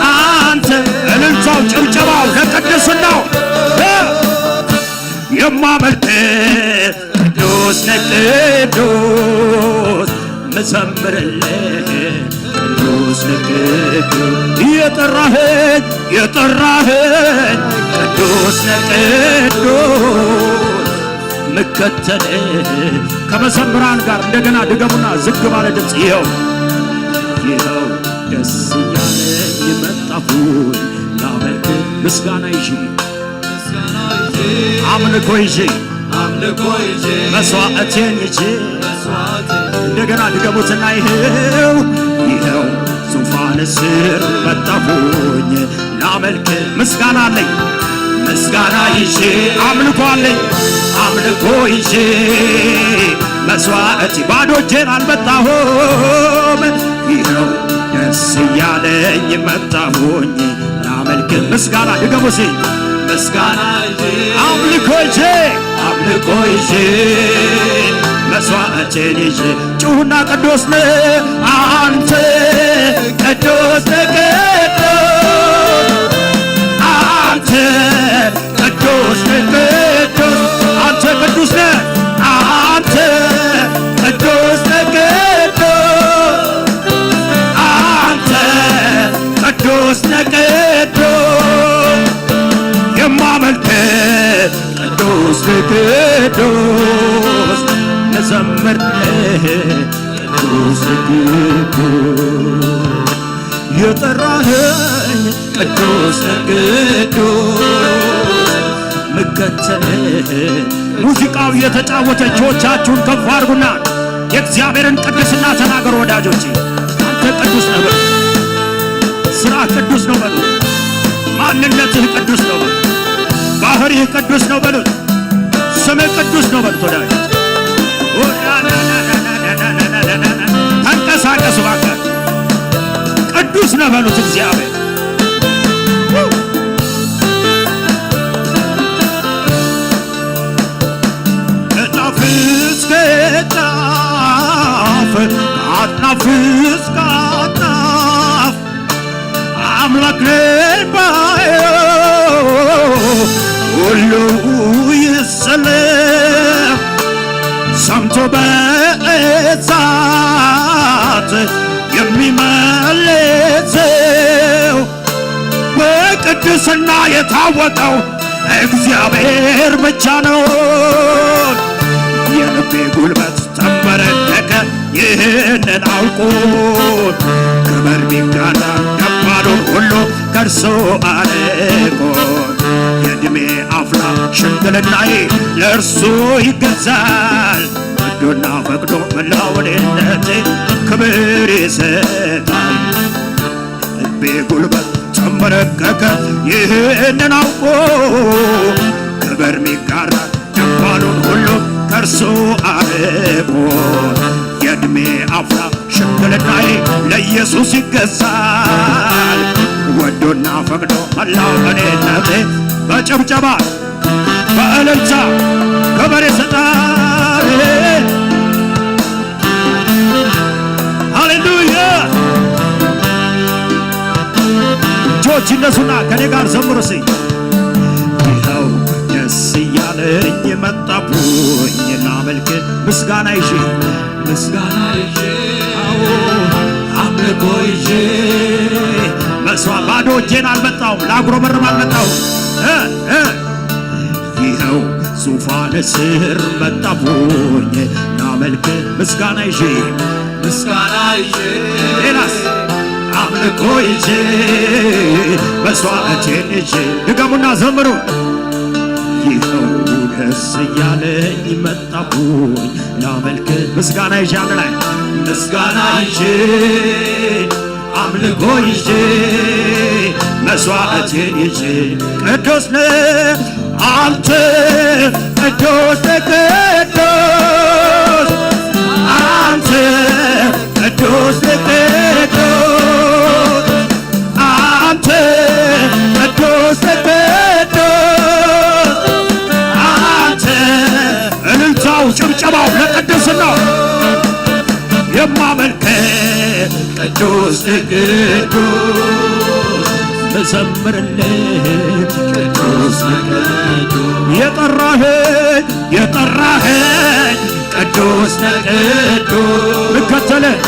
አንተ እልልታው ጭብጨባው ለቅድስናው እ የማመልክ ቅዱስ ነህ ቅዱስ ምዘምርልህ ቅዱስ ነህ ቅዱስ የጠራኸኝ የጠራኸኝ ቅዱስ ነህ ቅዱስ ምከተልህ ከመዘምራን ጋር እንደገና ድገሙና ዝግ ባለ ድምፅ ይኸው ይኸው ደስ እያለኝ መጣሁኝ ላመልክ ምስጋና ይዤ አምልኮ ይዤ አምልኮ ይዤ መስዋዕቴን ይዤ መስዋዕቴን እንደገና ድገሙትና ይኸው ይኸው ዙፋን ስር መጣሁኝ ላመልክ ምስጋና አለኝ ምስጋና ይዤ አምልኮ አለኝ አምልኮ ይዤ መስዋዕት ባዶ እጄን አልመጣሁም ይኸው ደስ እያለኝ መጣሁኝ ላመልክ ምስጋና ድገሙ ሲ ምስጋና ይዤ አምልኮ ይዤ አምልኮ ይዤ መስዋዕቴን ይዤ ጩሁና ቅዱስ ነህ አንተ ቅዱስ ነህ ቅዱስ አንተ ቅዱስ ነህ ቅዱስ አንተ ቅዱስ ነህ አንተ ቅዱስ ነህ ቅዱስ አንተ ቅዱስ ነህ ቅዱስ የማመልክ ቅዱስ ነህ ቅዱስ እዘምርልህ ቅዱስ ነህ ቅዱስ የጠራኸኝ ቅዱስ ነህ ቅዱስ ምከተልህ ሙዚቃው የተጫወተ እጆቻችሁን ከፍ አድርጉና የእግዚአብሔርን ቅድስና ተናገሩ ወዳጆቼ። አንተ ቅዱስ ነህ በሉ። ስራ ቅዱስ ነው በሉ። ማንነትህ ቅዱስ ነው በሉ። ባህሪህ ቅዱስ ነው በሉት። ስምህ ቅዱስ ነው በሉት ወዳጆቼ። ተንቀሳቀሱ እባካችሁ። ቅዱስ ነህ በሉት እግዚአብሔር። ከጫፍ እስከ ጫፍ ከአጥናፍ እስከ አጥናፍ አምላክ ነኝ ባዩ ሁሉ ይሰለፍ ሰምቶ በእሳት የሚመልሰው በቅድስና የታወቀው እግዚአብሔር ብቻ ነው። የልቤ ጉልበት ተንበረከከ ይህንን አውቁ ክብር ቢጋራ ደባሉን ሁሉ ከእርሱ አርቆ የዕድሜ አፍላ ሽምግልናዬ ለእርሱ ይገዛል። ወዶና ፈቅዶ መላው እኔነቴ ክብር ይሰጣል። ልቤ ጉልበት ተንበረከከ ይህንን አውቆ ክብር ሚጋራ ደባሉን ሁሉ ከእርሱ አርቆ የዕድሜ አፍላ ሽምግልናዬ ለኢየሱስ ይገዛል። ወዶና ፈቅዶ መላው እኔነቴ በጭብጨባ በእልልታ ክብር ይሰጣል። ሃሌሉያ። እጆች ይነሱና ከኔ ጋር ዘምሩ እስኪ። ይኸው ደስ እያለኝ መጣሁኝ ላመልክ ምስጋና ይዤ ምስጋና ይዤ አዎ አምልኮ ይዤ መስዋ ባዶ እጄን አልመጣሁም፣ ላጉረመርም አልመጣሁም። እ፣ እ፣ ይኸው ዙፋን ስር መጣሁኝ ላመልክ ምስጋና ይዤ ምስጋና ይዤ ሌላስ አምልኮ ይዤ መስዋዕቴን ይዤ ድገሙና ዘምሩ። ይኸው ደስ እያለኝ መጣሁኝ ላመልክ ምስጋና ይዤ አንድ ላይ ምስጋና ይዤ አምልኮ ይዤ መስዋዕቴን ይዤ ቅዱስ ነህ አንተ ቅዱስ ነህ ቅዱስ አንተ ቅዱስ ነህ ቅዱስ አንተ ቅዱስ ነህ ቅዱስ አንተ እልልታው ጭብጨባው ለቅድስናው የማመልክ ቅዱስ ቅዱስ መዘምርልህ ቅዱስ ቅዱስ የጠራኸኝ የጠራኸኝ ቅዱስ ቅዱስ ልከተልህ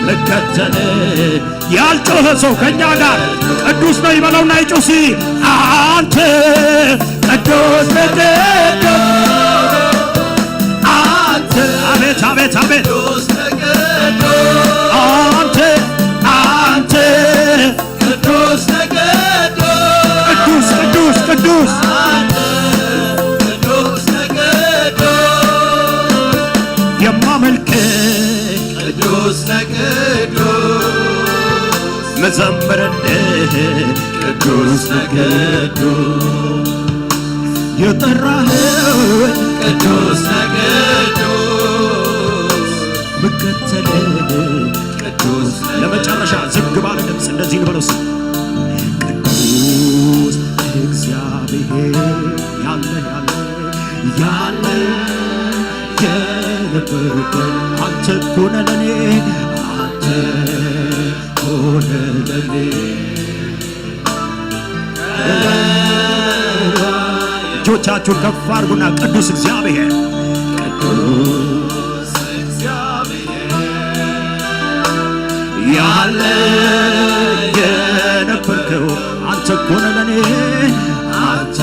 ልከተልህ ያልጮኸ ሰው ከእኛ ጋር ቅዱስ ነው ይበለውና ይጩህ እስኪ አንተ ቅዱስ ቅዱስ አንተ አቤት አቤት አቤት አንተ አንተ ቅዱስ ቅዱስ ቅዱስ ቅዱስ የማመልክ ቅዱስ ቅዱስ መዘምርልህ ቅዱስ ቅዱስ የጠራኸኝ ቅዱስ ቅዱስ ምከተልህ ቅዱስ ለመጨረሻ ዝግ ባለ ድምፅ እንደዚህ ንበለው እስኪ። ቅዱስ እግዚአብሔር ያለ ያለ ያለ የነበርክ አንተ እኮ ነህ ለኔ አንተ እኮ ነህ ለኔ እጆቻችሁን ከፍ አድርጉና ቅዱስ እግዚአብሔር ቅዱስ እግዚአብሔር ያለ የነበርከው አንተ እኮ ነህ ለኔ አንተ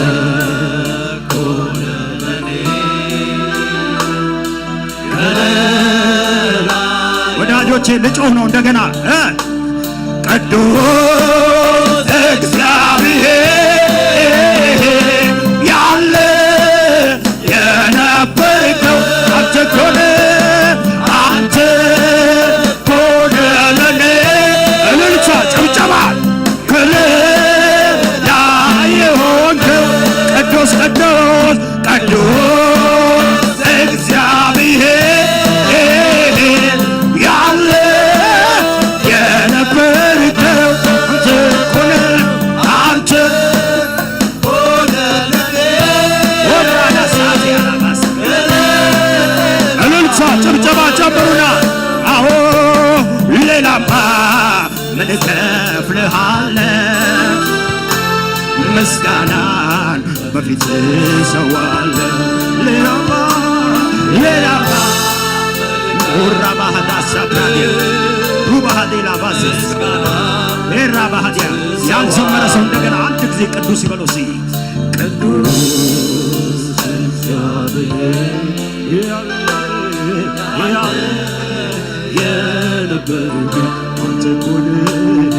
እኮ ነህ ለኔ ወዳጆቼ ልጮህ ነው እንደገና እ ቅዱስ እግዚአብሔር ያለ የነበርከው አንተ እኮ ነህ አንተ እኮ ነህ ለኔ እልልታ ጭብጨባ ከለላ የሆንከው ቅዱስ ቅዱስ ቅዱስ እግዚአብሔር ያለ የነበርከው አንተ እኮ ነህ አንተ እልልታ ጭብጨባ ጨምሩና አዎ ሌላማ ምን እከፍልሃለሁ ምስጋናን በፊት እሰዋለሁ ሌላማ ሌላማ ኡራ ባህዳ ሳብራዲያ ሩባሃዴ ላባስ ኤራ ባህዲያ ያልዘመረ ሰው እንደገና አንድ ጊዜ ቅዱስ ይበለው እስኪ ቅዱስ እግዚአብሔር ያለ ያለ የነበርክ አንተ እኮ ነህ፣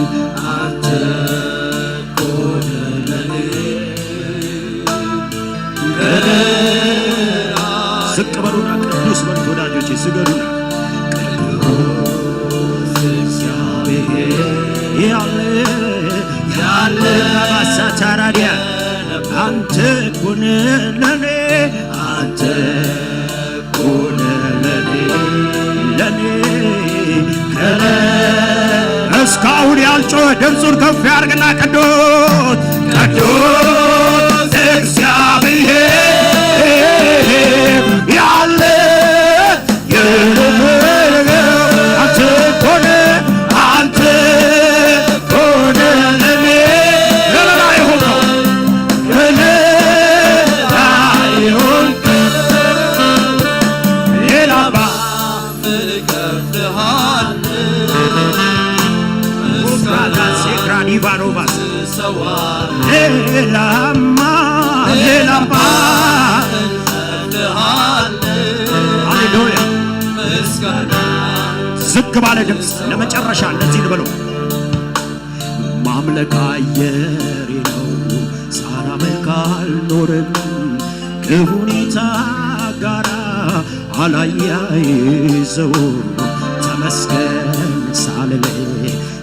አንተ እኮ ነህ ለኔ ከለላ። ዝቅ በሉና ቅዱስ በሉት ወዳጆቼ፣ ስገዱና። ቅዱስ እግዚአብሔር ያለ ያለ ባሳቻራዲያ አንተ እኮ ነህ ለኔ አንተ እኮ ነህ ለኔ ለኔ ከለ እስካሁን ያልጮኸ ድምፁን ከፍ ያርግና ቅዱስ ቅዱስ እግዚአብሔር ያለ የነበረ አንተ እኮ ነህ፣ አንተ እኮ ነህ ለኔ ከለላ የሆንከው፣ ከለላ የሆንከው። ሌላማ ምን እከፍልሃለሁ? ምስጋና ሴክራዲቫኖቫስ ሰዋ ሌላማ ሌላማ ሃሌሉያ። ዝግ ባለ ድምፅ ለመጨረሻ እንደዚህ ልበለው። ማምለክ አየሬ ነው፣ ሳላመልክ አልኖርም። ከሁኔታ ጋራ አላያይዘው ተመስገን ሳልል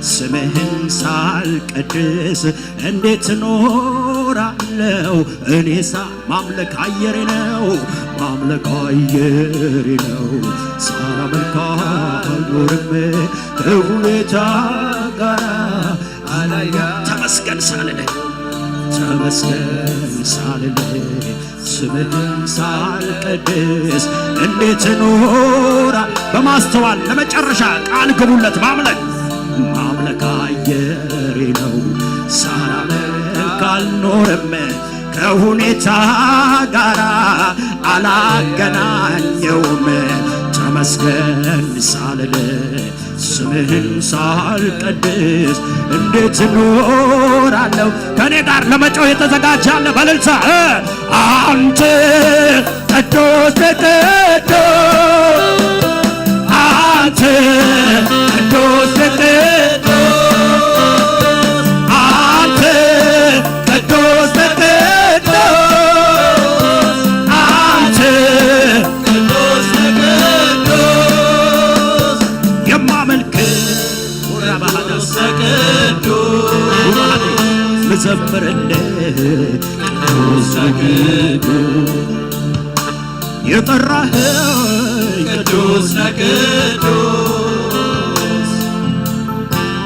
ስምህን ሳልቀድስ እንዴት እኖራለሁ እኔ ሳ ማምለክ አየሬ ነው፣ ማምለክ አየሬ ነው። ሳላመልክ አልኖርም ከሁኔታ ጋር አላያ ተመስገን ሳልል ተመስገን ሳልል ስምህን ሳልቀድስ እንዴት እኖራ በማስተዋል ለመጨረሻ ቃል ግቡለት። ማምለክ ማምለክ አየሬ ነው፣ ሳላመልክ አልኖርም። ከሁኔታ ጋራ አላገናኘውም። ተመስገን ሳልል ስምህን ሳልቀድስ እንዴት እኖራለሁ? ከኔ ጋር ለመጮህ የተዘጋጀ አለ? በእልልታ እ አንተ ቅዱስ ቅዱስ አንተ ቅዱስ ቅዱስ አንተ ቅዱስ ቅዱስ አንተ ቅዱስ ቅዱስ የማመልክ ወራባሃዳስ ቅዱስ ምዘምርልህ ቅዱስ ቅዱስ የጠራኸኝ ቅዱስ ነህ ቅዱስ።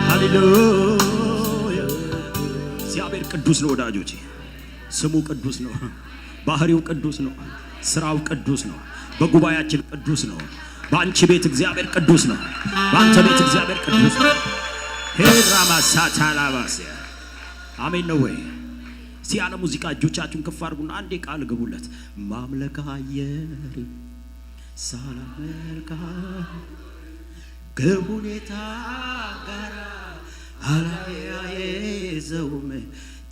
ሃሌሉያ። እግዚአብሔር ቅዱስ ነው ወዳጆቼ፣ ስሙ ቅዱስ ነው፣ ባህሪው ቅዱስ ነው፣ ስራው ቅዱስ ነው። በጉባኤያችን ቅዱስ ነው። በአንቺ ቤት እግዚአብሔር ቅዱስ ነው። በአንተ ቤት እግዚአብሔር ቅዱስ ነው። ሄራማ ሳታላባሲያ አሜን ነው ወይ? እስቲ ያለ ሙዚቃ እጆቻችሁን ከፍ አድርጉና አንዴ ቃል ግቡለት። ማምለክ አየር ሳላመልካ ከሁኔታ ጋር አላያይዘውም።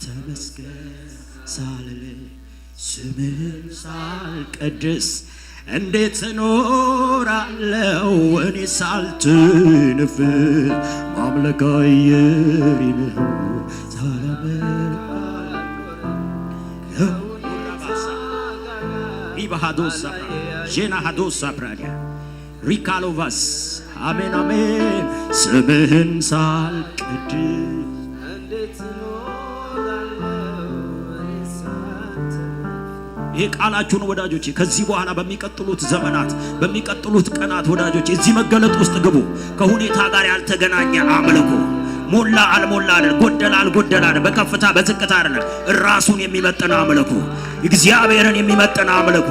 ተመስገን ሳልል ስምህን ሳልቀድስ እንዴት እኖራለሁ እኔ ሳልትንፍ ማምለክ አየሪ ነው ሳላመልክ ሪባሃዶሳ ጄናሃዶሳ ፕራዲያ ሪካሎቫስ አሜን አሜን ስምህን ሳልቀድስ ይሄ ቃላችሁን ወዳጆቼ፣ ከዚህ በኋላ በሚቀጥሉት ዘመናት በሚቀጥሉት ቀናት ወዳጆቼ፣ እዚህ መገለጥ ውስጥ ግቡ። ከሁኔታ ጋር ያልተገናኘ አምልኮ፣ ሞላ አልሞላ አይደል፣ ጎደላ አልጎደላ አይደል፣ በከፍታ በዝቅታ አይደለም፣ ራሱን የሚመጥን አምልኮ፣ እግዚአብሔርን የሚመጥን አምልኮ።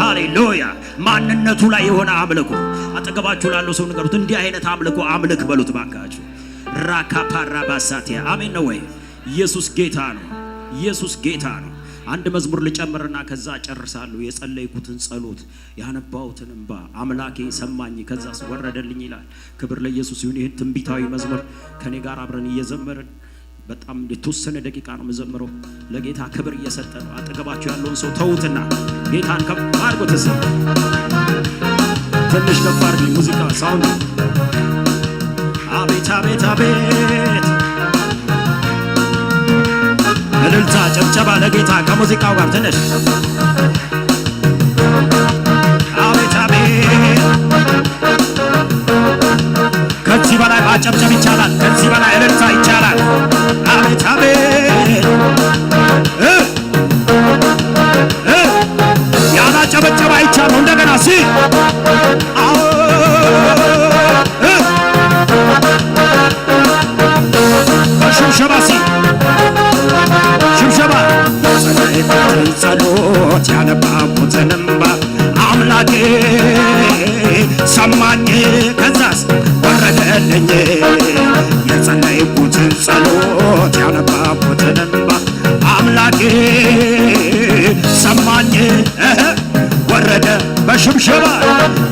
ሃሌሉያ! ማንነቱ ላይ የሆነ አምልኮ። አጠገባችሁ ላለው ሰው ንገሩት፣ እንዲህ አይነት አምልኮ አምልክ በሉት ባካችሁ። ራካፓራ ባሳቲያ አሜን ነው ወይ? ኢየሱስ ጌታ ነው። ኢየሱስ ጌታ ነው። አንድ መዝሙር ልጨምርና ከዛ እጨርሳለሁ። የጸለይኩትን ጸሎት ያነባሁትን እንባ አምላኬ ሰማኝ፣ ከዛስ ወረደልኝ ይላል። ክብር ለኢየሱስ ይሁን። ይህን ትንቢታዊ መዝሙር ከኔ ጋር አብረን እየዘመርን በጣም የተወሰነ ደቂቃ ነው የምዘምረው። ለጌታ ክብር እየሰጠ ነው። አጠገባችሁ ያለውን ሰው ተዉትና ጌታን ከፍ አድርጎ ተዘምሩ። ትንሽ ከፍ አድርጉ ሙዚቃ ሳውንድ አቤት አቤት አቤት! እልልታ ጭብጨባ ለጌታ ከሙዚቃው ጋር ትንሽ። አቤት አቤት! ከዚህ በላይ ማጨብጨብ ይቻላል። ከዚህ በላይ እልልታ ይቻላል። አቤት አቤት! እ እ ያላጨበጨበ አይቻለሁ። እንደገና ሲ አዎ እ በሽብሸባ ሲ ሽብሸባ የጸለይኩትን ጸሎት ያነባኩትን እንባ አምላኬ ሰማኝ። ከዛስ ወረደልኝ የጸለይኩትን ጸሎት ያነባኩትን እንባ አምላኬ ሰማኝ። እህ ወረደ በሽብሸባ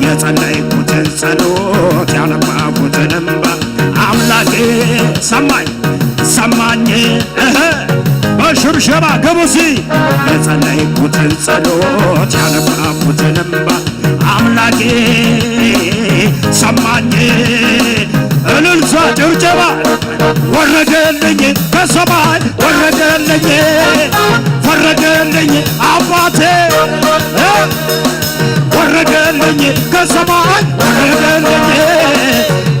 የጸለይኩትን ጸሎት ያነባኩትን እንባ አምላኬ ሰማኝ ሰማኝ። እህ በሽብሸባ ግቡ ሲ የጸለይኩትን ጸሎት ያነባኩትን እንባ አምላኬ ሰማኝ። እልልታ ጭብጨባ ወረደልኝ ከሰማይ ወረደልኝ ፈረደልኝ አባቴ እ ወረደልኝ ከሰማይ ወረደልኝ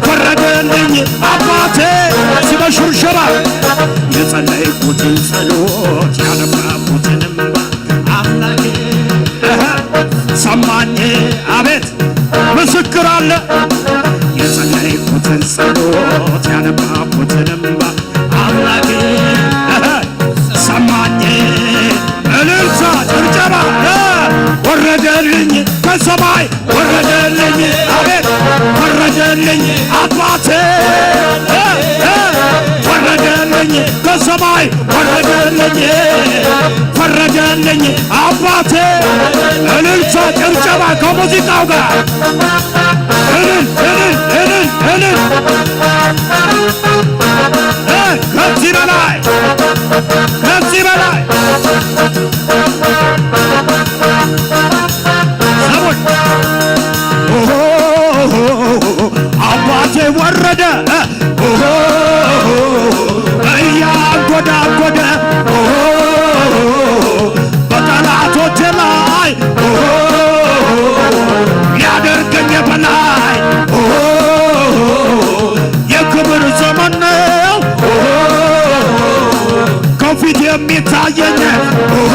ፈረደልኝ አባቴ። እስቲ በሽብሸባ የጸለይኩትን ጸሎት ያነባኩትን እንባ አምላኬ እህ ሰማኝ። አቤት ምስክር አለ። የጸለይኩትን ጸሎት ያነባኩትን እንባ አምላኬ እህ ሰማኝ። እልልታ ጭብጨባ እ ወረደልኝ ከሰማይ ወረደልኝ አቤት ወረደልኝ አባቴ እ እ ወረደልኝ ከሰማይ ወረደልኝ ፈረደልኝ አባቴ። እልልታ ጭብጨባ ከሙዚቃው ጋር እልል እልል እልል እልል እ ከዚህ በላይ ከዚህ በላይ ሰዎች ኦሆ አባቴ ወረደ ኦሆ እያንጎዳጎደ ኦሆ በጠላቶቼ ላይ ኦሆ ሊያደርገኝ በላይ ኦሆ የክብር ዘመን ነው ኦሆ ከፊት የሚታየኝ ኦሆ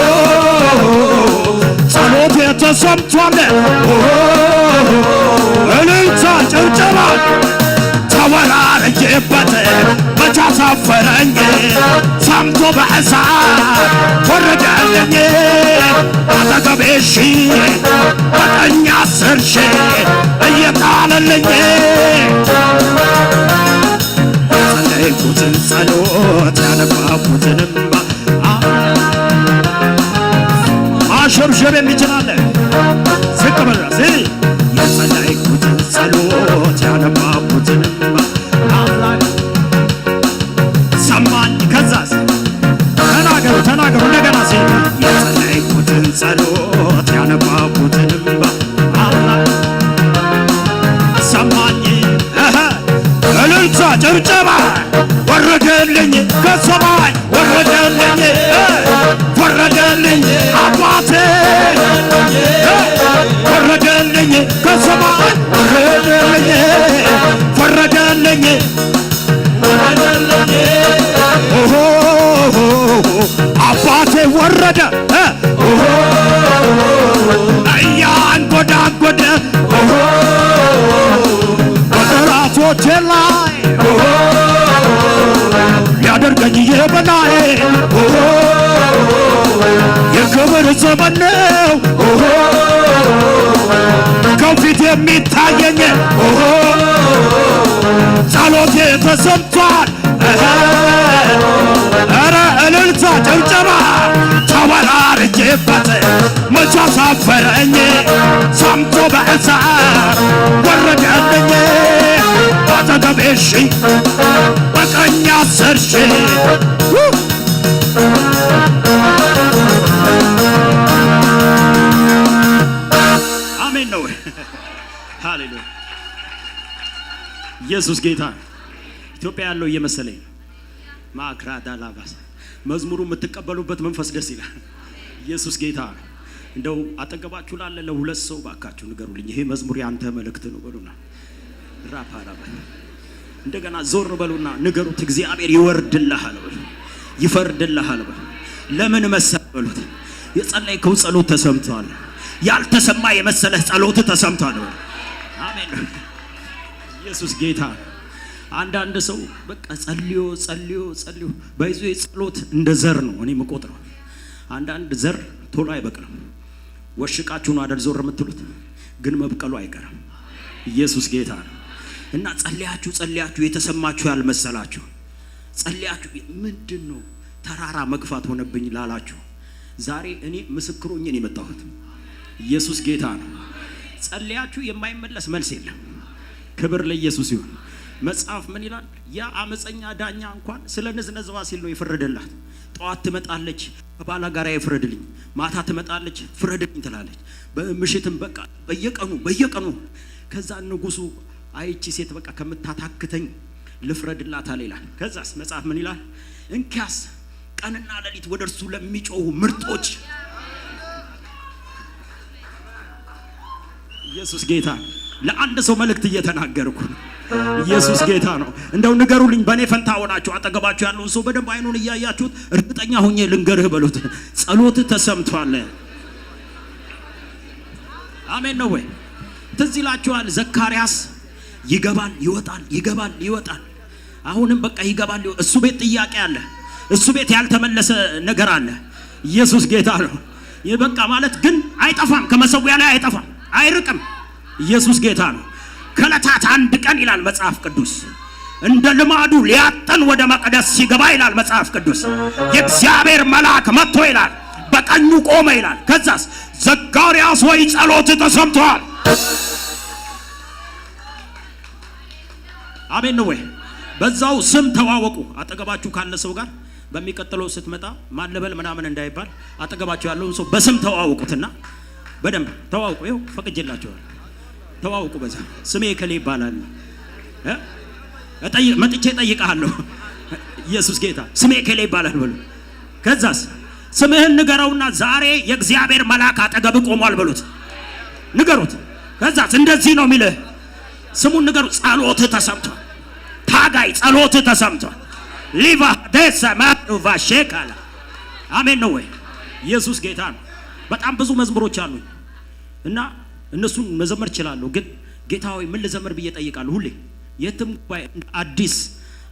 ጸሎቴ ተሰምቷል ኦሆ እልልታ ጭብጨባ ተወራርጄበት መች አሳፈረኝ ሰምቶ በእሳት ወረደልኝ አጠገቤ ሺ በቀኝ አስር ሺ እየጣለልኝ የጸለይኩትን ጸሎት ያነባኩትን እንባ ማሸብሸብ የሚችል አለ። ዝቅ በል ራስ የጸለይኩትን ጸሎት ያነባኩትን እንባ አምላክ ሰማኝ። ከዛስ ተናገሩ ተናገሩ እንደገና ሲ የጸለይኩትን ጸሎት ያነባኩትን እንባ አምላክ ሰማኝ። እህ እልልታ ጭብጨባ ወረደልኝ ከሰማይ ወረደልኝ እ ወረደልኝ አባቴ እ ወረደልኝ ከሰማይ ወረደልኝ ፈረደልኝ ኦሆ አባቴ ወረደ እ ኦሆ እያንጎዳጎደ ኦሆ በጠላቶቼ ላይ ኦሆ ሊያደርገኝ የበላይ ኦሆ የክብር ዘመን ነው ኦሆ ከፊት የሚታየኝ ኦሆ ጸሎቴ ተሰምቷል። እህ፣ ኧረ እልልታ ጭብጨባ ተወራርጄበት መች አሳፈረኝ ሰምቶ በእሳት ወረደልኝ አጠገቤ ሺ በቀኝ አስር ሺ አሜን ነው። ሃሌሉያ ኢየሱስ ጌታ። ኢትዮጵያ ያለው እየመሰለኝ ነው። ማክራዳ ላባሳ መዝሙሩ የምትቀበሉበት መንፈስ ደስ ይላል። ኢየሱስ ጌታ ነው። እንደው አጠገባችሁ ላለ ለሁለት ሰው ባካችሁ ንገሩልኝ፣ "ይሄ መዝሙር ያንተ መልእክት ነው" በሉና። ራፓራባ እንደገና ዞር በሉና ንገሩት፣ "እግዚአብሔር ይወርድልሃል" በሉ። "ይፈርድልሃል" በሉ። "ለምን መሰል?" በሉት። "የጸለይከው ጸሎት ተሰምቷል። ያልተሰማ የመሰለህ ጸሎት ተሰምቷል" በሉ። አሜን። ኢየሱስ ጌታ። አንዳንድ ሰው በቃ ጸልዮ፣ ጸልዮ፣ ጸልዮ በይዞ ጸሎት እንደ ዘር ነው እኔ የምቆጥረው። አንዳንድ ዘር ቶሎ አይበቅልም። ወሽቃችሁ ነው አደል ዞር የምትሉት፣ ግን መብቀሉ አይቀርም። ኢየሱስ ጌታ ነው። እና ጸልያችሁ፣ ጸልያችሁ የተሰማችሁ ያልመሰላችሁ፣ ጸልያችሁ "ምንድን ነው ተራራ መግፋት ሆነብኝ?" ላላችሁ፣ ዛሬ እኔ ምስክር ሆኜ ነው የመጣሁት። ኢየሱስ ጌታ ነው። ጸልያችሁ የማይመለስ መልስ የለም። ክብር ለኢየሱስ ይሁን። መጽሐፍ ምን ይላል? "ያ አመፀኛ ዳኛ እንኳን ስለ ንዝነዝዋ ሲል ነው የፈረደላት። ጠዋት ትመጣለች፣ ከባላ ጋር ይፍረድልኝ፣ ማታ ትመጣለች፣ ፍረድልኝ" ትላለች። በምሽትም በቃ በየቀኑ፣ በየቀኑ። ከዛ ንጉሱ "አይ፣ እቺ ሴት በቃ ከምታታክተኝ ልፍረድላት" አለ ይላል። ከዛስ መጽሐፍ ምን ይላል? "እንኪያስ ቀንና ሌሊት ወደ እርሱ ለሚጮሁ ምርጦች"። ኢየሱስ ጌታ። ለአንድ ሰው መልእክት እየተናገርኩ ነው። ኢየሱስ ጌታ ነው። እንደው ንገሩልኝ፣ በእኔ ፈንታ ሆናችሁ አጠገባችሁ ያለውን ሰው በደንብ አይኑን እያያችሁት፣ "እርግጠኛ ሆኜ ልንገርህ" በሉት፣ "ጸሎት ተሰምቷል።" አሜን ነው ወይ? ትዝ ይላችኋል፣ ዘካርያስ ይገባል ይወጣል፣ ይገባል ይወጣል። አሁንም በቃ ይገባል ይወ-፣ እሱ ቤት ጥያቄ አለ። እሱ ቤት ያልተመለሰ ነገር አለ። ኢየሱስ ጌታ ነው። ይህ በቃ ማለት ግን አይጠፋም፣ ከመሰዊያ ላይ አይጠፋም፣ አይርቅም። ኢየሱስ ጌታ ነው። ከዕለታት አንድ ቀን ይላል መጽሐፍ ቅዱስ፣ እንደ ልማዱ ሊያጥን ወደ መቅደስ ሲገባ ይላል መጽሐፍ ቅዱስ፣ የእግዚአብሔር መልአክ መጥቶ ይላል በቀኙ ቆመ ይላል። ከዛስ "ዘካርያስ ወይ ጸሎት ተሰምቷል።" አሜን ነው ወይ? በዛው ስም ተዋወቁ። አጠገባችሁ ካለ ሰው ጋር በሚቀጥለው ስትመጣ "ማን ልበል?" ምናምን እንዳይባል፣ አጠገባችሁ ያለውን ሰው በስም ተዋወቁትና በደንብ ተዋወቁ። ይኸው ፈቅጄላችኋል። ተዋወቁ። በዛ "ስሜ እከሌ ይባላል እ? እጠይ-፣ መጥቼ እጠይቅሃለሁ።" ኢየሱስ ጌታ። "ስሜ እከሌ ይባላል" በሉ። ከዛስ "ስምህን ንገረውና ዛሬ የእግዚአብሔር መልአክ አጠገብ ቆሟል" በሉት። ንገሩት። ከዛስ "እንደዚህ ነው የሚልህ"፣ ስሙን ንገሩ። "ጸሎት ተሰምቷል። ታጋይ ጸሎት ተሰምቷል።" ሊቫ ደሰ ማዱቫ ሼካላ። አሜን ነው ወይ? ኢየሱስ ጌታ ነው። በጣም ብዙ መዝሙሮች አሉኝ እና እነሱን መዘመር እችላለሁ። ግን "ጌታ ሆይ ምን ልዘምር?" ብዬ እጠይቃለሁ። ሁሌ የትም ጉባኤ እንደ አዲስ፣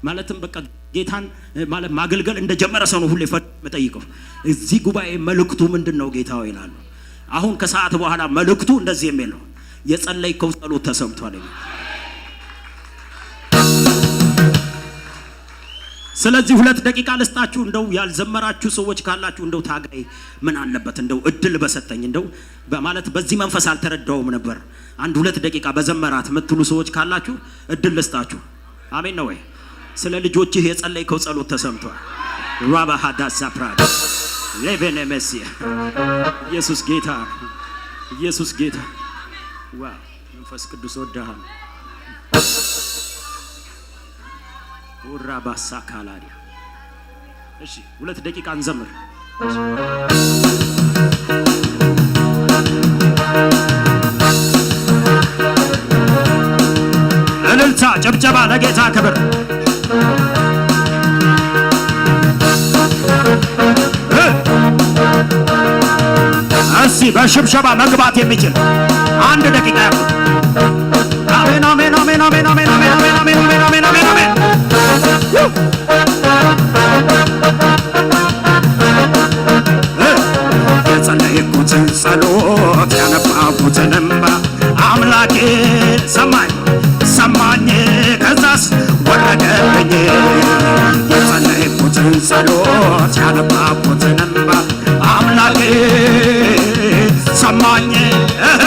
ማለትም በቃ ጌታን፣ እ፣ ማለት ማገልገል እንደጀመረ ሰው ነው ሁሌ ፈ-፣ የምጠይቀው። "እዚህ ጉባኤ መልእክቱ ምንድን ነው ጌታ ሆይ?" እላለሁ። አሁን ከሰዓት በኋላ መልእክቱ እንደዚህ የሚል ነው፣ "የጸለይከው ጸሎት ተሰምቷል" የሚል። ስለዚህ ሁለት ደቂቃ ልስጣችሁ። እንደው ያልዘመራችሁ ሰዎች ካላችሁ፣ እንደው ታጋይ ምን አለበት እንደው እድል በሰጠኝ፣ እንደው በማለት በዚህ መንፈስ አልተረዳውም ነበር፣ አንድ ሁለት ደቂቃ በዘመራት የምትሉ ሰዎች ካላችሁ እድል ልስጣችሁ። አሜን ነው ወይ? ስለ ልጆችህ የጸለይከው ጸሎት ተሰምቷል። ራባ ሃዳ ሳፕራድ ሌቬኔ ሜሲያ። ኢየሱስ ጌታ፣ ኢየሱስ ጌታ። ዋው፣ መንፈስ ቅዱስ ወዳሃል። ኡራ ባሳ ካላዲያ። እሺ፣ ሁለት ደቂቃ እንዘምር። እልልታ፣ ጭብጨባ ለጌታ ክብር። እ፣ እስቲ በሽብሸባ መግባት የሚችል አንድ ደቂቃ ያክል። አሜን፣ አሜን፣ አሜን። የጸለይኩትን ጸሎት ያነባሁትን እንባ አምላኬ ሰማኝ፣ ሰማኝ። ከዛስ ወረደልኝ። የጸለይኩትን ጸሎት ያነባሁትን እንባ አምላኬ ሰማኝ። እህ፣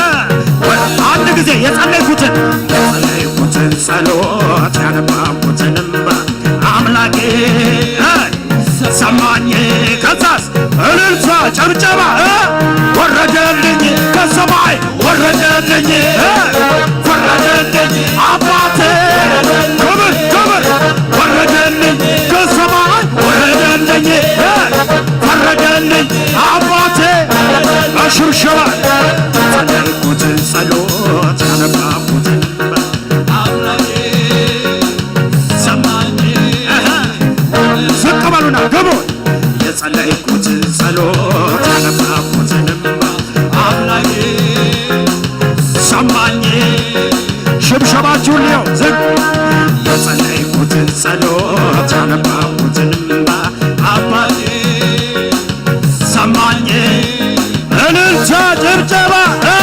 ወ-፣ አንድ ጊዜ የጸለይኩትን፣ የጸለይኩትን ጸሎት ያነባሁትን እንባ አምላኬ፣ እህ፣ ሰማኝ። ከዛስ እልልታ ጨብጨባ፣ እህ፣ ወረደልኝ ከሰማይ ወረደልኝ፣ እህ፣ ወረደልኝ አባቴ። ክብር፣ ክብር። ጸሎት ያነባኩትን እምባ አምላኬ ሰማኝ። ሽብሸባችሁን ልየው ዝቅ የጸለይኩትን ጸሎት ያነባኩትን እምባ አባቴ ሰማኝ። እልልታ ጭብጨባ እ፣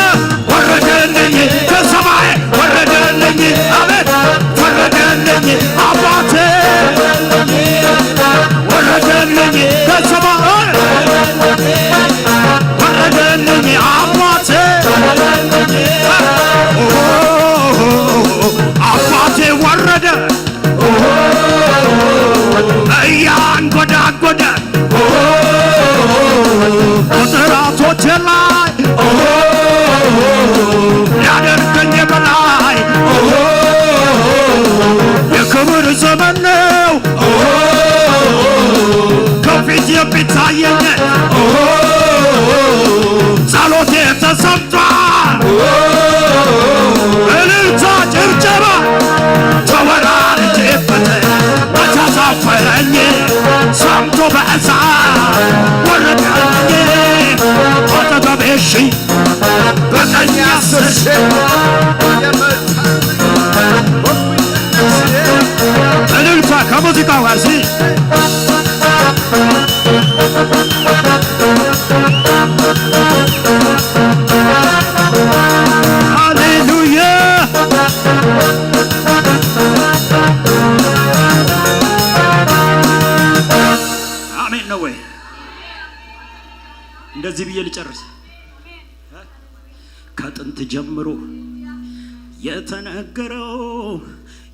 ወረደልኝ ከሰማይ ወረደልኝ። አቤት ወረደልኝ አባቴ ወረደልኝ ከሰማይ ወረደልኝ አባቴ አባቴ ወረደ እያንጎዳጎደ በጠላቶቼ ላይ ሊያደርገኝ በላይ የክብር ዘመን ነው ከፊት የሚታየኝ ጸሎቴ ተሰምቷል። እልልታ ጭብጨባ ተወራርጄበት መቻ ሳፈረኝ ሰምቶ በእሳት ወረደልኝ አጠገቤ ሺህ በቀኝ አስር ሺህ እልልታ ከሙዚቃው ጋር ሲ ሃሌሉያ አሜን ነው ወይ? እንደዚህ ብዬ ልጨርስ። ከጥንት ጀምሮ የተነገረው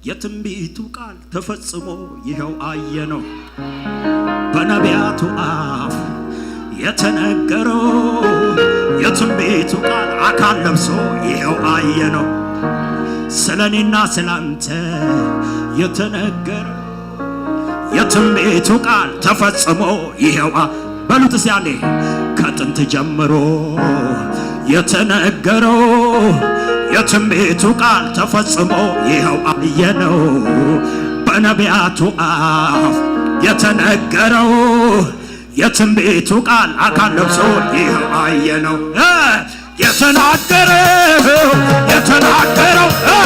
የትንቢቱ ቃል ተፈጽሞ ይኸው አየነው። በነቢያቱ አፍ የተነገረው የትንቢቱ ቃል አካል ለብሶ ይኸው አየነው። ስለ እኔና ስለ አንተ የተነገረው የትንቢቱ ቃል ተፈጽሞ ይኸው አ- በሉት እስቲ አንዴ። ከጥንት ጀምሮ የተነገረው የትንቢቱ ቃል ተፈጽሞ ይኸው አየነው። በነቢያቱ አፍ የተነገረው የትንቢቱ ቃል አካል ለብሶ ይኸው አየነው። እ፣ የተናገረው የተናገረው እ፣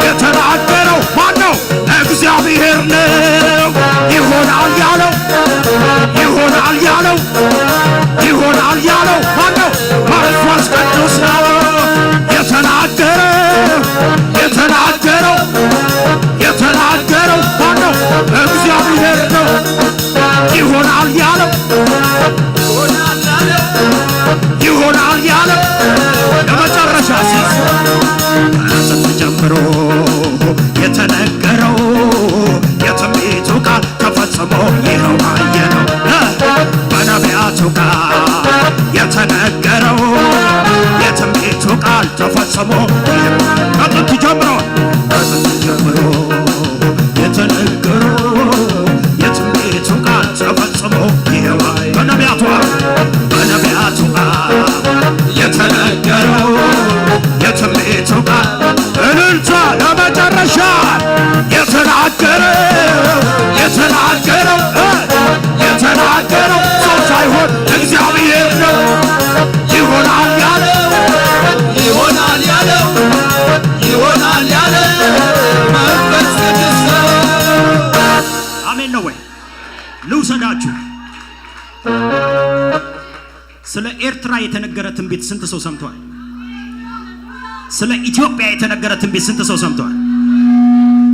የተናገረው ማን ነው? እግዚአብሔር ነው። ይሆናል ያለው ይሆናል ያለው ይሆናል ያለው ማን ነው? መንፈስ ቅዱስ ነው። የተናገረው የተናገረው የተናገረው ማን ነው? እግዚአብሔር ነው። ይሆናል ያለው ይሆናል ያለው ለመጨረሻ ሲስ ከጥንት ጀምሮ የተነገረው የትንቢቱ ቃል ተፈጽሞ ይኸው አየነው። በነቢያቱ ቃል የተነገረው የትንቢቱ ቃል ተፈጽሞ ከጥንት ጀምሮ ከጥንት ጀምሮ የተነገረው የትንቢቱ ቃል ተፈጽሞ ይኸው በነቢያቱ አፍ በነቢያቱ አፍ የተነገረው የትንቢቱ ቃል እልልታ ለመጨረሻ የተናገረው የተናገረው እ፣ የተናገረው ሰው ሳይሆን እግዚአብሔር ነው። ይሆናል ያለው ይሆናል ያለው ይሆናል ያለው መንፈስ ቅዱስ ነው። አሜን ነው ወይ? ልውሰዳችሁ። ስለ ኤርትራ የተነገረ ትንቢት ስንት ሰው ሰምቷል? ስለ ኢትዮጵያ የተነገረ ትንቢት ስንት ሰው ሰምቷል?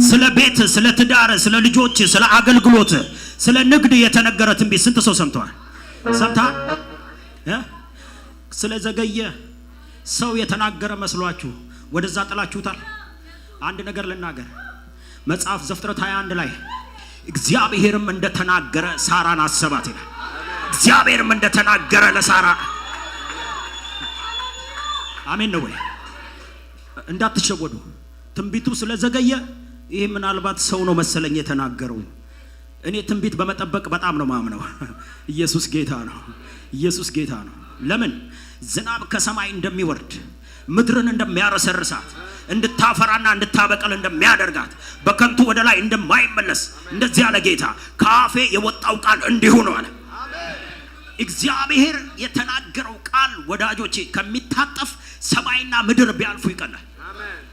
ስለ ቤት፣ ስለ ትዳር፣ ስለ ልጆች፣ ስለ አገልግሎት፣ ስለ ንግድ የተነገረ ትንቢት ስንት ሰው ሰምቷል? ሰምታ እ? ስለ ዘገየ ሰው የተናገረ መስሏችሁ ወደዛ ጥላችሁታል? አንድ ነገር ልናገር። መጽሐፍ ዘፍጥረት ሃያ አንድ ላይ እግዚአብሔርም እንደተናገረ ሳራን አሰባት ይላል። እግዚአብሔርም እንደተናገረ ለሳራ አሜን ነው ወይ? እንዳትሸወዱ። ትንቢቱ ስለዘገየ ይህ ምናልባት ሰው ነው መሰለኝ የተናገረው። እኔ ትንቢት በመጠበቅ በጣም ነው ማምነው። ኢየሱስ ጌታ ነው። ኢየሱስ ጌታ ነው። ለምን ዝናብ ከሰማይ እንደሚወርድ ምድርን እንደሚያረሰርሳት እንድታፈራና እንድታበቅል እንደሚያደርጋት በከንቱ ወደ ላይ እንደማይመለስ እንደዚህ ያለ ጌታ ከአፌ የወጣው ቃል እንዲሁ ነው አለ። እግዚአብሔር የተናገረው ቃል ወዳጆቼ ከሚታጠፍ ሰማይና ምድር ቢያልፉ ይቀላል።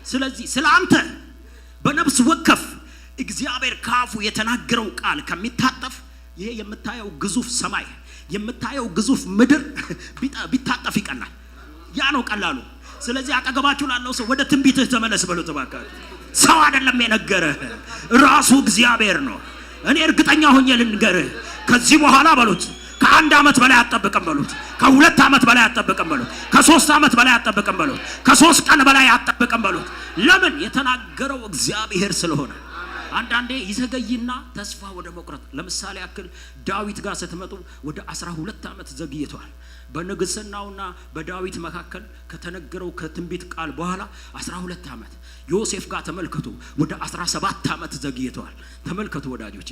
ስለዚህ ስለ አንተ በነፍስ ወከፍ እግዚአብሔር ካፉ የተናገረው ቃል ከሚታጠፍ ይሄ የምታየው ግዙፍ ሰማይ የምታየው ግዙፍ ምድር ቢጣ- ቢታጠፍ ይቀላል። ያ ነው ቀላሉ። ስለዚህ አጠገባችሁ ላለው ሰው ወደ ትንቢትህ ተመለስ በሉት እባካችሁ። ሰው አይደለም የነገረህ፣ ራሱ እግዚአብሔር ነው። እኔ እርግጠኛ ሆኜ ልንገርህ፣ ከዚህ በኋላ በሉት፣ ከአንድ ዓመት በላይ አትጠብቅም በሉት፣ ከሁለት ዓመት በላይ አትጠብቅም በሉት፣ ከሶስት ዓመት በላይ አትጠብቅም በሉት፣ ከሶስት ቀን በላይ አትጠብቅም በሉት። ለምን? የተናገረው እግዚአብሔር ስለሆነ። አንዳንዴ ይዘገይና ተስፋ ወደ መቁረጥ። ለምሳሌ ያክል ዳዊት ጋር ስትመጡ ወደ አስራ ሁለት ዓመት ዘግይቷል። በንግስናውና በዳዊት መካከል ከተነገረው ከትንቢት ቃል በኋላ አስራ ሁለት ዓመት። ዮሴፍ ጋር ተመልከቱ፣ ወደ አስራ ሰባት ዓመት ዘግይተዋል። ተመልከቱ ወዳጆቼ፣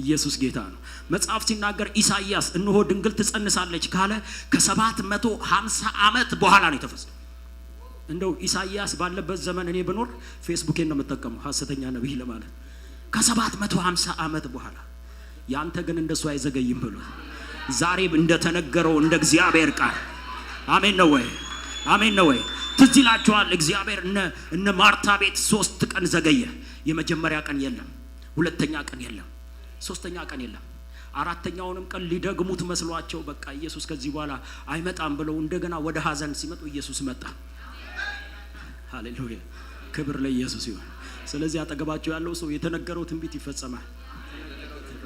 ኢየሱስ ጌታ ነው። መጽሐፍ ሲናገር ኢሳይያስ «እነሆ ድንግል ትጸንሳለች» ካለ ከሰባት መቶ ሃምሳ ዓመት በኋላ ነው የተፈጸመው። እንደው ኢሳይያስ ባለበት ዘመን እኔ ብኖር ፌስቡኬን ነው የምጠቀመው፣ ሐሰተኛ ነቢይ ለማለት። ከሰባት መቶ ሃምሳ ዓመት በኋላ። ያንተ ግን እንደሱ አይዘገይም ብሎ ዛሬ እንደተነገረው እንደ እግዚአብሔር ቃል። አሜን ነው ወይ? አሜን ነው ወይ? ትዝ ይላችኋል፣ እግዚአብሔር እነ እነ ማርታ ቤት ሶስት ቀን ዘገየ። የመጀመሪያ ቀን የለም፣ ሁለተኛ ቀን የለም፣ ሶስተኛ ቀን የለም። አራተኛውንም ቀን ሊደግሙት መስሏቸው በቃ ኢየሱስ ከዚህ በኋላ አይመጣም ብለው እንደገና ወደ ሐዘን ሲመጡ ኢየሱስ መጣ። ሃሌሉያ፣ ክብር ለኢየሱስ ይሁን። ስለዚህ አጠገባቸው ያለው ሰው የተነገረው ትንቢት ይፈጸማል።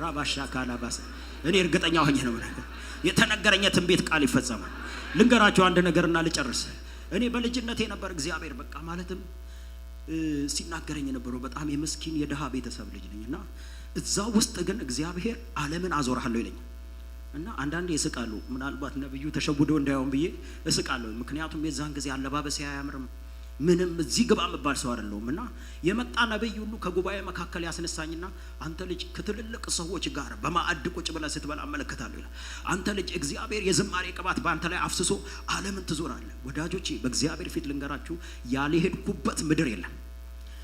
ራባሻ ካላባሰ እኔ እርግጠኛ ሆኜ ነው የምነግርህ። የተነገረኝ የትንቢት ቃል ይፈጸማል። ልንገራችሁ አንድ ነገርና ልጨርስ። እኔ በልጅነቴ ነበር እግዚአብሔር በቃ ማለትም እ፣ ሲናገረኝ የነበረው በጣም የምስኪን የድሃ ቤተሰብ ልጅ ነኝ እና እዛ ውስጥ ግን እግዚአብሔር ዓለምን አዞርሃለሁ ይለኛል። እና አንዳንዴ እስቃለሁ፣ ምናልባት ነብዩ ተሸውዶ እንዳይሆን ብዬ እስቃለሁ። ምክንያቱም የዛን ጊዜ አለባበሴ አያምርም፣ ምንም እዚህ ግባ የምባል ሰው አይደለሁም። እና የመጣ ነብይ ሁሉ ከጉባኤ መካከል ያስነሳኝና «አንተ ልጅ ከትልልቅ ሰዎች ጋር በማዕድ ቁጭ ብለህ ስትበላ እመለከታለሁ» ይላል። «አንተ ልጅ እግዚአብሔር የዝማሬ ቅባት በአንተ ላይ አፍስሶ ዓለምን ትዞራለህ።» ወዳጆቼ በእግዚአብሔር ፊት ልንገራችሁ፣ ያልሄድኩበት ምድር የለም።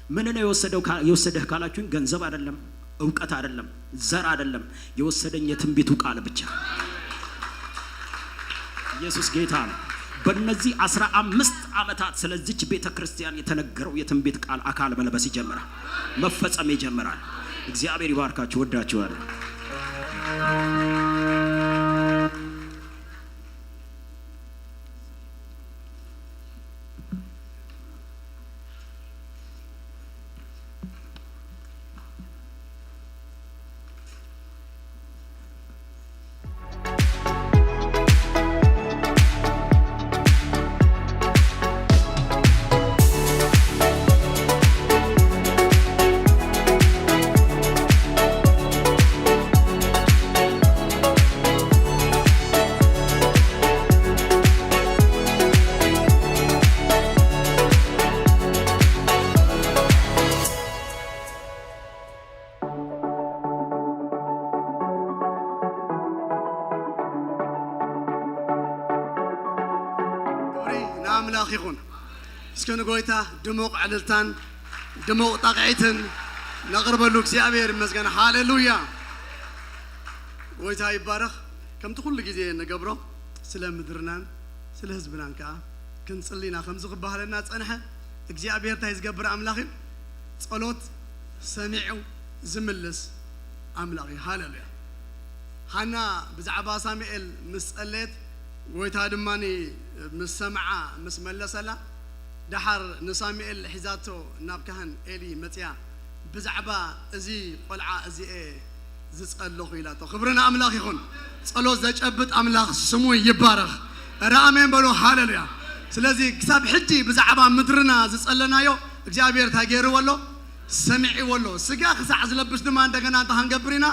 ምን ነው የወሰደው ካ- የወሰደህ ካላችሁኝ፣ ገንዘብ አይደለም፣ እውቀት አይደለም፣ ዘር አይደለም፣ የወሰደኝ የትንቢቱ ቃል ብቻ። ኢየሱስ ጌታ ነው። በእነዚህ አስራ አምስት ዓመታት ስለዚች ቤተ ክርስቲያን የተነገረው የትንቢት ቃል አካል መልበስ ይጀምራል፣ መፈጸም ይጀምራል። እግዚአብሔር ይባርካችሁ። ወዳችኋለሁ። ክብሪ ንኣምላኽ ይኹን። እስኪ ንጎይታ ድሙቕ ዕልልታን ድሙቕ ጣቕዒትን ነቕርበሉ። እግዚኣብሔር ይመስገን። ሃሌሉያ። ጎይታ ይባረኽ። ከምቲ ኩሉ ግዜ ንገብሮ ስለ ምድርናን ስለ ህዝብናን ከኣ ክንጽሊ ኢና። ከምዚ ክበሃለና ጸንሐ። እግዚኣብሔር እንታይ ዝገብር ኣምላኽ እዩ? ጸሎት ሰሚዑ ዝምልስ ኣምላኽ እዩ። ሃሌሉያ። ሃና ብዛዕባ ሳሙኤል ምስ ጸለየት፣ ጎይታ ድማ ምስ ሰምዓ ምስ መለሰላ፣ ደሓር ንሳሙኤል ሒዛቶ ናብ ካህን ኤሊ መጽያ፣ ብዛዕባ እዚ ቆልዓ እዚ እየ ዝጸለኹ ኢላቶ። ክብሪ ንኣምላኽ ይኹን። ጸሎት ዘጨብጥ ኣምላኽ ስሙ ይባረኽ። ኧረ ኣሜን በሉ፣ ሃሌሉያ። ስለዚ ክሳብ ሕጂ ብዛዕባ ምድርና ዝጸለናዮ እግዚኣብሔር እንታይ ገይርዎ ኣሎ? ሰሚዕዎ ኣሎ። ስጋ ክሳዕ ዝለብስ ድማ እንደገና እንታይ ክንገብር ኢና?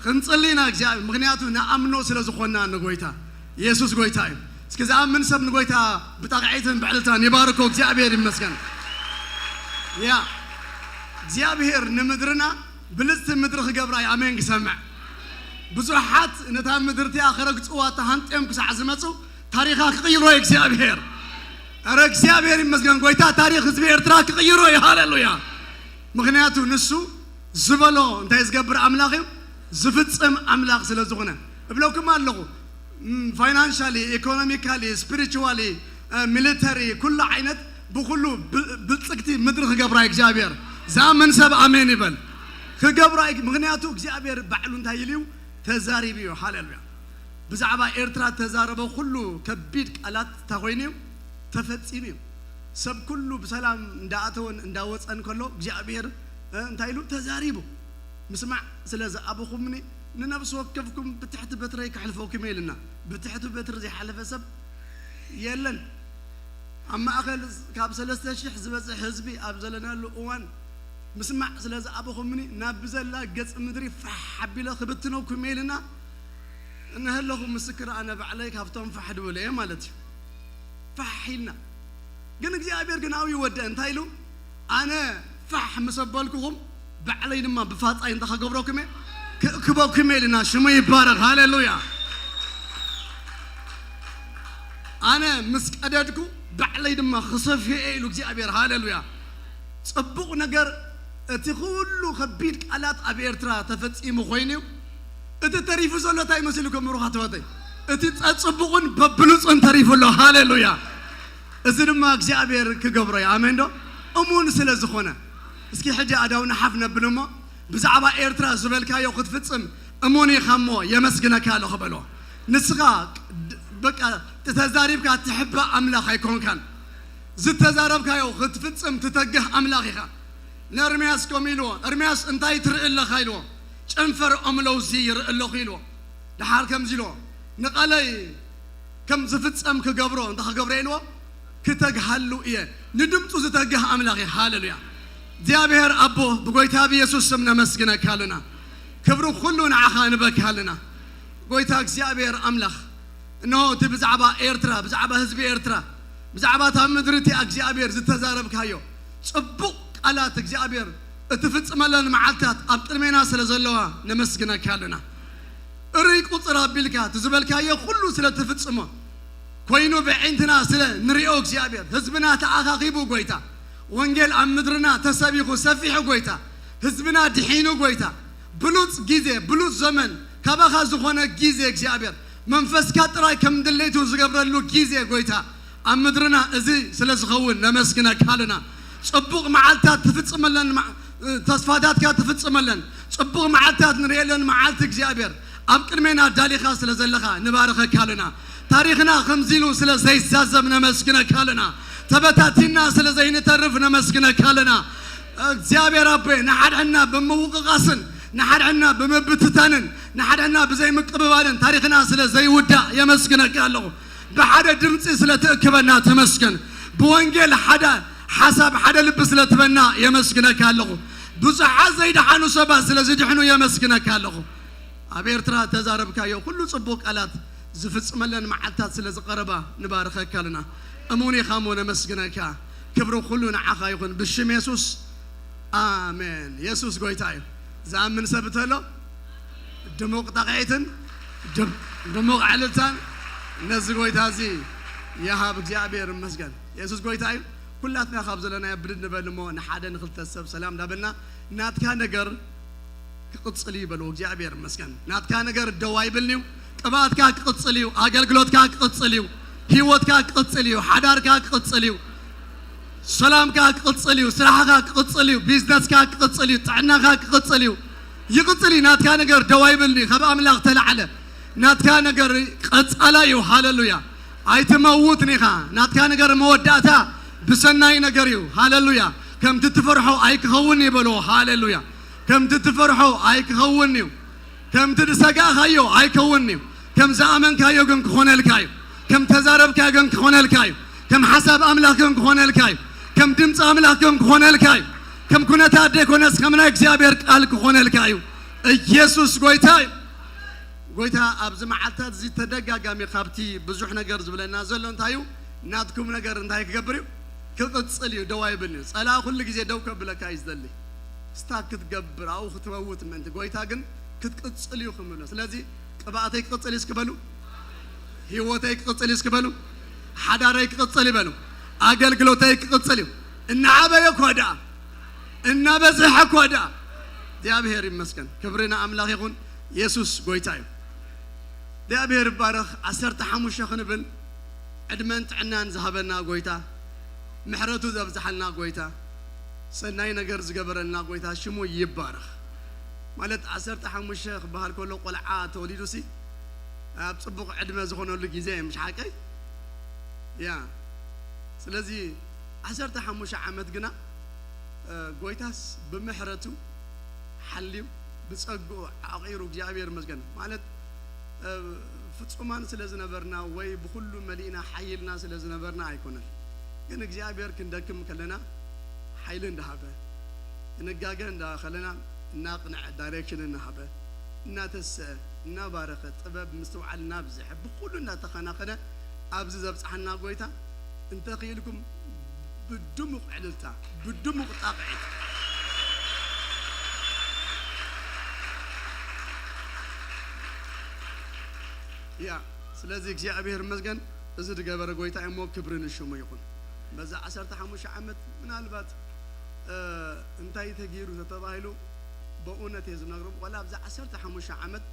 ክንጽሊ ኢና እግዚኣብሔር። ምኽንያቱ ንኣምኖ ስለ ዝኾንና ንጎይታ። ኢየሱስ ጎይታ እዩ። እስኪ ዝኣምን ሰብ ንጎይታ ብጣቕዒትን ብዕልልታን ይባርኮ። እግዚኣብሔር ይመስገን። ያ እግዚኣብሔር ንምድርና ብልጽቲ ምድሪ ክገብራ እዩ። ኣሜን ክሰምዕ። ብዙሓት ነታ ምድሪ እቲኣ ክረግጽዋ ተሃንጥዮም ክሳዕ ዝመጹ ታሪኻ ክቕይሮ እዩ እግዚኣብሔር። ኧረ እግዚኣብሔር ይመስገን። ጎይታ ታሪኽ ህዝቢ ኤርትራ ክቕይሮ እዩ። ሃሌሉያ። ምኽንያቱ ንሱ ዝበሎ እንታይ ዝገብር ኣምላኽ እዩ? ዝፍጽም ኣምላኽ ስለ ዝኾነ። እብለኩም ኣለኹ፣ ፋይናንሻሊ፣ ኢኮኖሚካሊ፣ ስፒሪቹዋሊ፣ ሚሊተሪ፣ ኩሉ ዓይነት ብኩሉ ብ- ብልጽግቲ ምድሪ ክገብራ እግዚኣብሔር። ዝኣምን ሰብ ኣሜን ይበል። ክገብራ እዩ። ምክንያቱ እግዚኣብሔር ባዕሉ እንታይ ኢሉ እዩ? ተዛሪቡ እዩ። ሃሌሉያ። ብዛዕባ ኤርትራ ተዛረበ ኩሉ ከቢድ ቃላት እንታይ ኮይኑ እዩ? ተፈጺሙ እዩ። ሰብ ኩሉ ብሰላም እንዳኣተወን እንዳወፀን ከሎ እግዚኣብሔር እንታይ ኢሉ ተዛሪቡ። ምስማዕ ስለ ዝኣበኹምኒ ንነፍሲ ወከፍኩም ብትሕቲ በትረይ ከሕልፈኩም እየ ኢልና። ብትሕቲ በትሪ ዘይሓለፈ ሰብ የለን። ኣብ ማእኸል ካብ ሰለስተ ሽሕ ዝበፅሕ ህዝቢ ኣብ ዘለናሉ እዋን ምስማዕ ስለ ዝኣበኹምኒ ናብ ብዘላ ገፅ ምድሪ ፋሕ ኣቢለ ክብትነኩም እየ ኢልና። እነሀለኹ ምስክር ኣነ ባዕለይ ካብቶም ፋሕ ድብል እየ ማለት እዩ። ፋሕ ኢልና። ግን እግዚኣብሔር ግን ኣብኡ ይወደእ። እንታይ ኢሉ? ኣነ ፋሕ ምስ ኣበልኩኹም ባዕለይ ድማ ብፋፃይ እንታይ ከገብረኩም እየ? ክእክበኩም እየ ኢልና። ሽሙ ይባረኽ። ሃሌሉያ። ኣነ ምስ ቀደድኩ ባዕለይ ድማ ክሰፍዮ እየ ኢሉ እግዚኣብሔር። ሃሌሉያ። ፅቡቕ ነገር እቲ ኩሉ ከቢድ ቃላት ኣብ ኤርትራ ተፈፂሙ ኮይኑ እዩ። እቲ ተሪፉ ዘሎ እንታይ መሲልኩም ብሩኻት ኣሕዋተይ? እቲ ጸጽቡቕን በብሉጽን ተሪፉ ኣሎ። ሃሌሉያ። እዚ ድማ እግዚኣብሔር ክገብሮ እዩ። ኣሜን ዶ? እሙን ስለ ዝኾነ። እስኪ ሕጂ ኣዳው ንሓፍ ነብል እሞ ብዛዕባ ኤርትራ ዝበልካዮ ክትፍጽም እሙን ኢኻ እሞ የመስግነካ ኣለኹ በሎ። ንስኻ በቃ ተዛሪብካ ትሕባእ ኣምላኽ ኣይኮንካን። ዝተዛረብካዮ ክትፍጽም ትተግህ ኣምላኽ ኢኻ። ንእርምያስ ከምኡ ኢልዎ፣ "እርምያስ እንታይ ትርኢ ኣለኻ?" ኢልዎ። "ጨንፈር ኦም ለውዚ ይርኢ ኣለኹ" ኢልዎ። ደሓር ከምዚ ኢልዎ፣ "ንቓለይ ከም ዝፍጸም ክገብሮ እንታይ ክገብሮ?" ኢልዎ። "ክተግሃሉ እየ። ንድምፁ ዝተግህ ኣምላኽ እየ።" ሃሌሉያ። እግዚኣብሔር ኣቦ ብጎይታ ብየሱስ ስም ነመስግነካ ኣለና። ክብሪ ኩሉ ንዓኻ ንበካ ኣለና። ጎይታ እግዚኣብሔር ኣምላኽ፣ እነሆ እቲ ብዛዕባ ኤርትራ፣ ብዛዕባ ህዝቢ ኤርትራ፣ ብዛዕባ እታ ምድሪ እቲኣ እግዚኣብሔር ዝተዛረብካዮ ጽቡቕ ቃላት እግዚኣብሔር እትፍጽመለን መዓልታት ኣብ ቅድሜና ስለ ዘለዋ ነመስግነካ ኣለና። እርይ ቁጽር ኣቢልካ እቲ ዝበልካዮ ኩሉ ስለ ትፍጽሞ ኮይኑ ብዕንትና ስለ ንሪኦ እግዚኣብሔር ህዝብና ተኣኻኺቡ ጎይታ ወንጌል ኣብ ምድርና ተሰቢኹ ሰፊሑ ጎይታ ህዝብና ድሒኑ ጎይታ ብሉጽ ግዜ ብሉጽ ዘመን ካባኻ ዝኾነ ግዜ እግዚኣብሔር መንፈስካ ጥራይ ከም ድሌቱ ዝገብረሉ ግዜ ጎይታ ኣብ ምድርና እዚ ስለ ዝኸውን ነመስግነካ ኣለና። ጽቡቕ መዓልታት ትፍጽመለን፣ ተስፋታትካ ትፍጽመለን፣ ጽቡቕ መዓልታት ንርእየለን መዓልቲ እግዚኣብሔር ኣብ ቅድሜና ዳሊኻ ስለ ዘለኻ ንባርኸካ ኣለና። ታሪኽና ከምዚ ኢሉ ስለ ዘይዛዘም ነመስግነካ ኣለና። ተበታቲና ስለ ዘይንተርፍ ነመስግነካ ኣለና። እግዚኣብሔር ኣቦይ ንሓድሕና ብምውቕቓስን ንሓድሕና ብምብትታንን ንሓድሕና ብዘይምቅብባልን ታሪኽና ስለ ዘይውዳእ የመስግነካ ኣለኹ። ብሓደ ድምፂ ስለ ትእክበና ተመስገን። ብወንጌል ሓደ ሓሳብ ሓደ ልቢ ስለ ትበና የመስግነካ ኣለኹ። ብዙሓት ዘይደሓኑ ሰባት ስለ ዝድሕኑ የመስግነካ ኣለኹ። ኣብ ኤርትራ ተዛረብካዮ ኩሉ ጽቡቕ ቃላት ዝፍጽመለን መዓልታት ስለ ዝቐረባ ንባርኸካ ኣለና። እሙን ኢኻ እሞ ነመስግነካ። ክብሪ ኩሉ ንዓኻ ይኹን ብሽም የሱስ ኣሜን። የሱስ ጎይታ እዩ። ዝኣምን ሰብ እንተሎ ድሙቕ ጣቕዒትን ድም- ድሙቕ ዕልልታን ነዚ ጎይታ እዚ ይሃብ። እግዚኣብሔር ይመስገን። የሱስ ጎይታ እዩ። ኩላትና ካብ ዘለናዮ ብድድ ንበል እሞ ንሓደ ንክልተ ሰብ ሰላም እንዳበልና ናትካ ነገር ክቕጽል እዩ በልዎ። እግዚኣብሔር ይመስገን። ናትካ ነገር ደው ኣይብልን እዩ። ቅብኣትካ ክቕጽል እዩ። ኣገልግሎትካ ክቕጽል እዩ። ህይወትካ ክቕጽል እዩ። ሓዳርካ ክቕጽል እዩ። ሰላምካ ክቕጽል እዩ። ስራሕኻ ክቕጽል እዩ። ቢዝነስካ ክቕጽል እዩ። ጥዕናኻ ክቕጽል እዩ። ይቕጽል እዩ። ናትካ ነገር ደው ኣይብልን እዩ። ካብ ኣምላኽ ተላዕለ። ናትካ ነገር ቀጻላ እዩ። ሃሌሉያ። ኣይትመውትን ኢኻ። ናትካ ነገር መወዳእታ ብሰናይ ነገር እዩ። ሃሌሉያ። ከምቲ ትፈርሖ ኣይክኸውን እዩ በልዎ። ሃሌሉያ። ከምቲ ትፈርሖ ኣይክኸውን እዩ። ከምቲ ዝሰጋእካዮ ኣይከውንን እዩ። ከም ዝኣመንካዮ ግን ክኾነልካ እዩ። ከም ተዛረብካዮ ግን ክኾነልካ እዩ። ከም ሓሳብ ኣምላኽ ግን ክኾነልካ እዩ። ከም ድምፂ ኣምላኽ ግን ክኾነልካ እዩ። ከም ኩነታት ዘይኮነስ ከም ናይ እግዚኣብሔር ቃል ክኾነልካ እዩ። ኢየሱስ ጎይታ እዩ። ጎይታ ኣብዚ መዓልታት እዚ ተደጋጋሚ ካብቲ ብዙሕ ነገር ዝብለና ዘሎ እንታይ እዩ? ናትኩም ነገር እንታይ ክገብር እዩ? ክቕጽል እዩ፣ ደው ኣይብልን እዩ። ጸላኢ ኩሉ ግዜ ደው ከብለካ እዩ ዝደሊ። ስታክ ክትገብር፣ ኣብኡ ክትመውት ምእንቲ። ጎይታ ግን ክትቅጽል እዩ ክምሎ። ስለዚ ቅብኣተይ ክቕጽል እዩ እስኪ በሉ። ህይወተይ ክቕጽል እዩ እስኪ በሉ። ሓዳረይ ክቕጽል ይበሉ። ኣገልግሎተይ ክቕጽል እዩ። እናዓበየ እኳ ደኣ፣ እናበዝሐ እኳ ደኣ። እግዚኣብሔር ይመስገን። ክብሪ ንኣምላኽ ይኹን። የሱስ ጎይታ እዩ። እግዚኣብሔር ይባረኽ። ዓሰርተ ሓሙሽተ ክንብል ዕድመን ጥዕናን ዝሃበና ጎይታ፣ ምሕረቱ ዘብዝሓልና ጎይታ፣ ሰናይ ነገር ዝገበረልና ጎይታ ሽሙ ይባረኽ። ማለት ዓሰርተ ሓሙሽተ ክበሃል ከሎ ቆልዓ ተወሊዱሲ ኣብ ጽቡቕ ዕድመ ዝኾነሉ ግዜ እዩ፣ ምሽ ሓቀይ? ያ። ስለዚ ዓሰርተ ሓሙሽተ ዓመት ግና፣ እ፣ ጎይታስ ብምሕረቱ ሓልዩ ብጸግኡ ዓቒሩ፣ እግዚኣብሔር ይመስገን። ማለት፣ እ፣ ፍጹማን ስለ ዝነበርና ወይ ብኹሉ መሊእና ሓይልና ስለ ዝነበርና ኣይኮነን። ግን እግዚኣብሔር ክንደክም ከለና ሓይሊ እንዳሃበ፣ ክንጋገ እንዳ ከለና እናቕንዐ፣ ዳይሬክሽን እናሃበ፣ እናተስአ፣ እናባረኸ፣ ጥበብ ምስትውዓል እናብዝሐ፣ ብኹሉ እናተኸናኸነ ኣብዚ ዘብጽሓና ጎይታ፣ እንተኽኢልኩም ብድሙቕ ዕልልታ፣ ብድሙቕ ጣቕዒት። ያ፣ ስለዚ እግዚኣብሔር ይመስገን፣ እዚ ዝገበረ ጎይታ እሞ ክብሪ ንሽሙ ይኹን። በዛ ዓሰርተ ሓሙሽተ ዓመት ምናልባት፣ እ፣ እንታይ ተገይሩ ተተባሂሉ፣ በእውነት እየ ዝነግረኩም፣ ዋላ ኣብዛ ዓሰርተ ሓሙሽተ ዓመት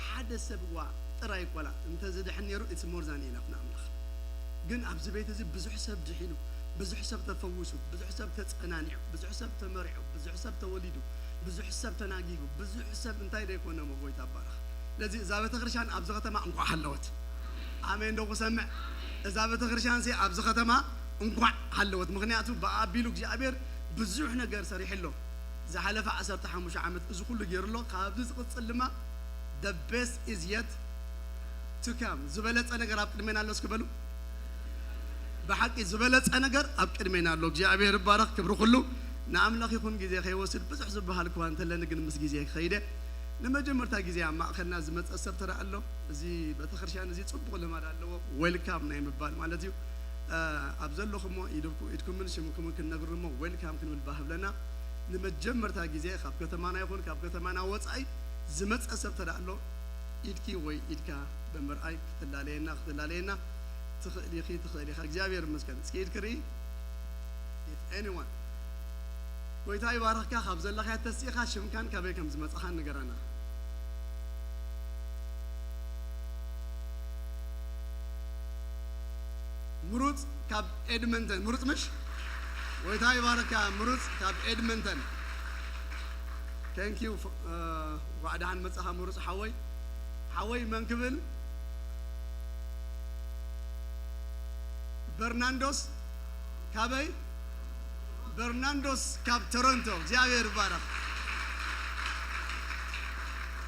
ሓደ ሰብ ዋ ጥራይ ዋላ እንተዝድሕን ነይሩ፣ it's more than enough ንኣምላኽ። ግን ኣብዚ ቤት እዚ ብዙሕ ሰብ ድሒኑ፣ ብዙሕ ሰብ ተፈዊሱ፣ ብዙሕ ሰብ ተጸናኒዑ፣ ብዙሕ ሰብ ተመሪዑ፣ ብዙሕ ሰብ ተወሊዱ፣ ብዙሕ ሰብ ተናጊጉ፣ ብዙሕ ሰብ እንታይ ደይኮነ እሞ ጎይታ ይባረኽ። ስለዚ እዛ ቤተክርስትያን ኣብዚ ከተማ እንኳዕ ሃለወት። ኣሜን ዶ ክሰምዕ? እዛ ቤተክርስትያን ሲ ኣብዚ ከተማ እንኳዕ ሃለወት። ምኽንያቱ ብኣቢሉ እግዚኣብሔር ብዙሕ ነገር ሰሪሑ ኣሎ። ዝሓለፈ ዓሰርተ ሓሙሽተ ዓመት እዚ ኩሉ ገይሩ ኣሎ። ካብዚ ዝቕጽል ድማ the best is yet to come። ዝበለጸ ነገር ኣብ ቅድሜና ኣሎ እስኪ በሉ። ብሓቂ ዝበለጸ ነገር ኣብ ቅድሜና ኣሎ። እግዚኣብሔር ይባረኽ፣ ክብሪ ኩሉ ንኣምላኽ ይኹን። ግዜ ከይወስድ ብዙሕ ዝበሃል ክዋ እንተለኒ ግን ምስ ግዜ ክኸይደ። ንመጀመርታ ግዜ ኣብ ማእከልና ዝመጸ ሰብ ተራ ኣሎ። እዚ ቤተክርስትያን እዚ ጽቡቕ ልማድ ኣለዎ፣ ዌልካም ናይ ምባል ማለት እዩ። እ፣ ኣብ ዘለኹሞ ኢድኩ-፣ ኢድኩምን ሽምኩምን ክንነግር እሞ ዌልካም ክንብል ባህብለና። ንመጀመርታ ግዜ ካብ ከተማና ይኹን ካብ ከተማና ወጻኢ ዝመጸ ሰብ ተራ ኣሎ፣ ኢድኪ ወይ ኢድካ ብምርኣይ ክትላለየና፣ ክትላለየና ትኽእሊ ኢኺ፣ ትኽእል ኢኻ። እግዚኣብሔር ይመስገን። እስኪ ኢድኪ ርኢ። If anyone። ጎይታ ይባርኽካ። ካብ ዘለኻዮ ተሲእኻ ሽምካን ካበይ ከም ዝመጻኻን ንገረና። ምሩጽ ካብ ኤድመንተን። ምሩጽ ምሽ? ጎይታ ይባርካ። ምሩጽ ካብ ኤድመንተን። Thank you። እ፣ እንኳዕ ደሓን መጻኻ ምሩጽ ሓወይ። ሓወይ መን ክብል? በርናንዶስ ካበይ? በርናንዶስ ካብ ቶሮንቶ። እግዚኣብሔር ይባረኽ።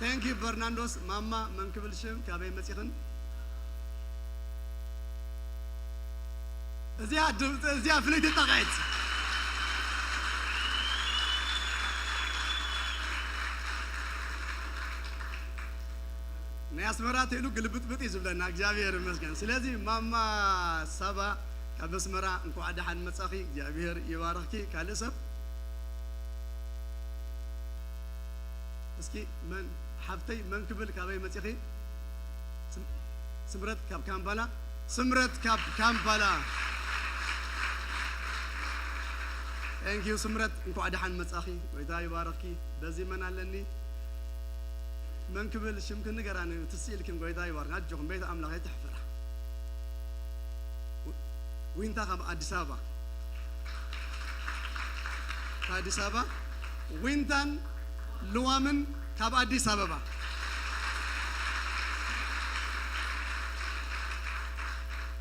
Thank you በርናንዶስ። ማማ መን ክብል ሽም? ካበይ መጺኽን? እዚኣ ድ-፣ እዚኣ ፍልይቲ ጠቕዒት። ናይ ኣስመራ ተይሉ ግልብጥብጥ እዩ ዝብለና። እግዚኣብሔር ይመስገን። ስለዚ ማማ ሳባ ካብ ኣስመራ እንኳዕ ደሓን መጻኺ። እግዚኣብሔር ይባርኽኪ። ካልእ ሰብ? እስኪ መን ሓፍተይ መን ክብል ካበይ መጺኺ? ስም-፣ ስምረት ካብ ካምፓላ። ስምረት ካብ ካምፓላ። Thank you ስምረት፣ እንኳዕ ደሓን መጻኺ። ጎይታ ይባርኽኪ። በዚ መን ኣለኒ? መን ክብል ሽምክን ንገራኒ፣ ትስ ኢልክን። ጎይታ ይባርክ። ኣጆኹም ቤት ኣምላኽ ኣይትሕፈራ። ዊንታ ካብ ኣዲስ ኣበባ። ካብ ኣዲስ ኣበባ። ዊንታን ልዋምን ካብ ኣዲስ ኣበባ።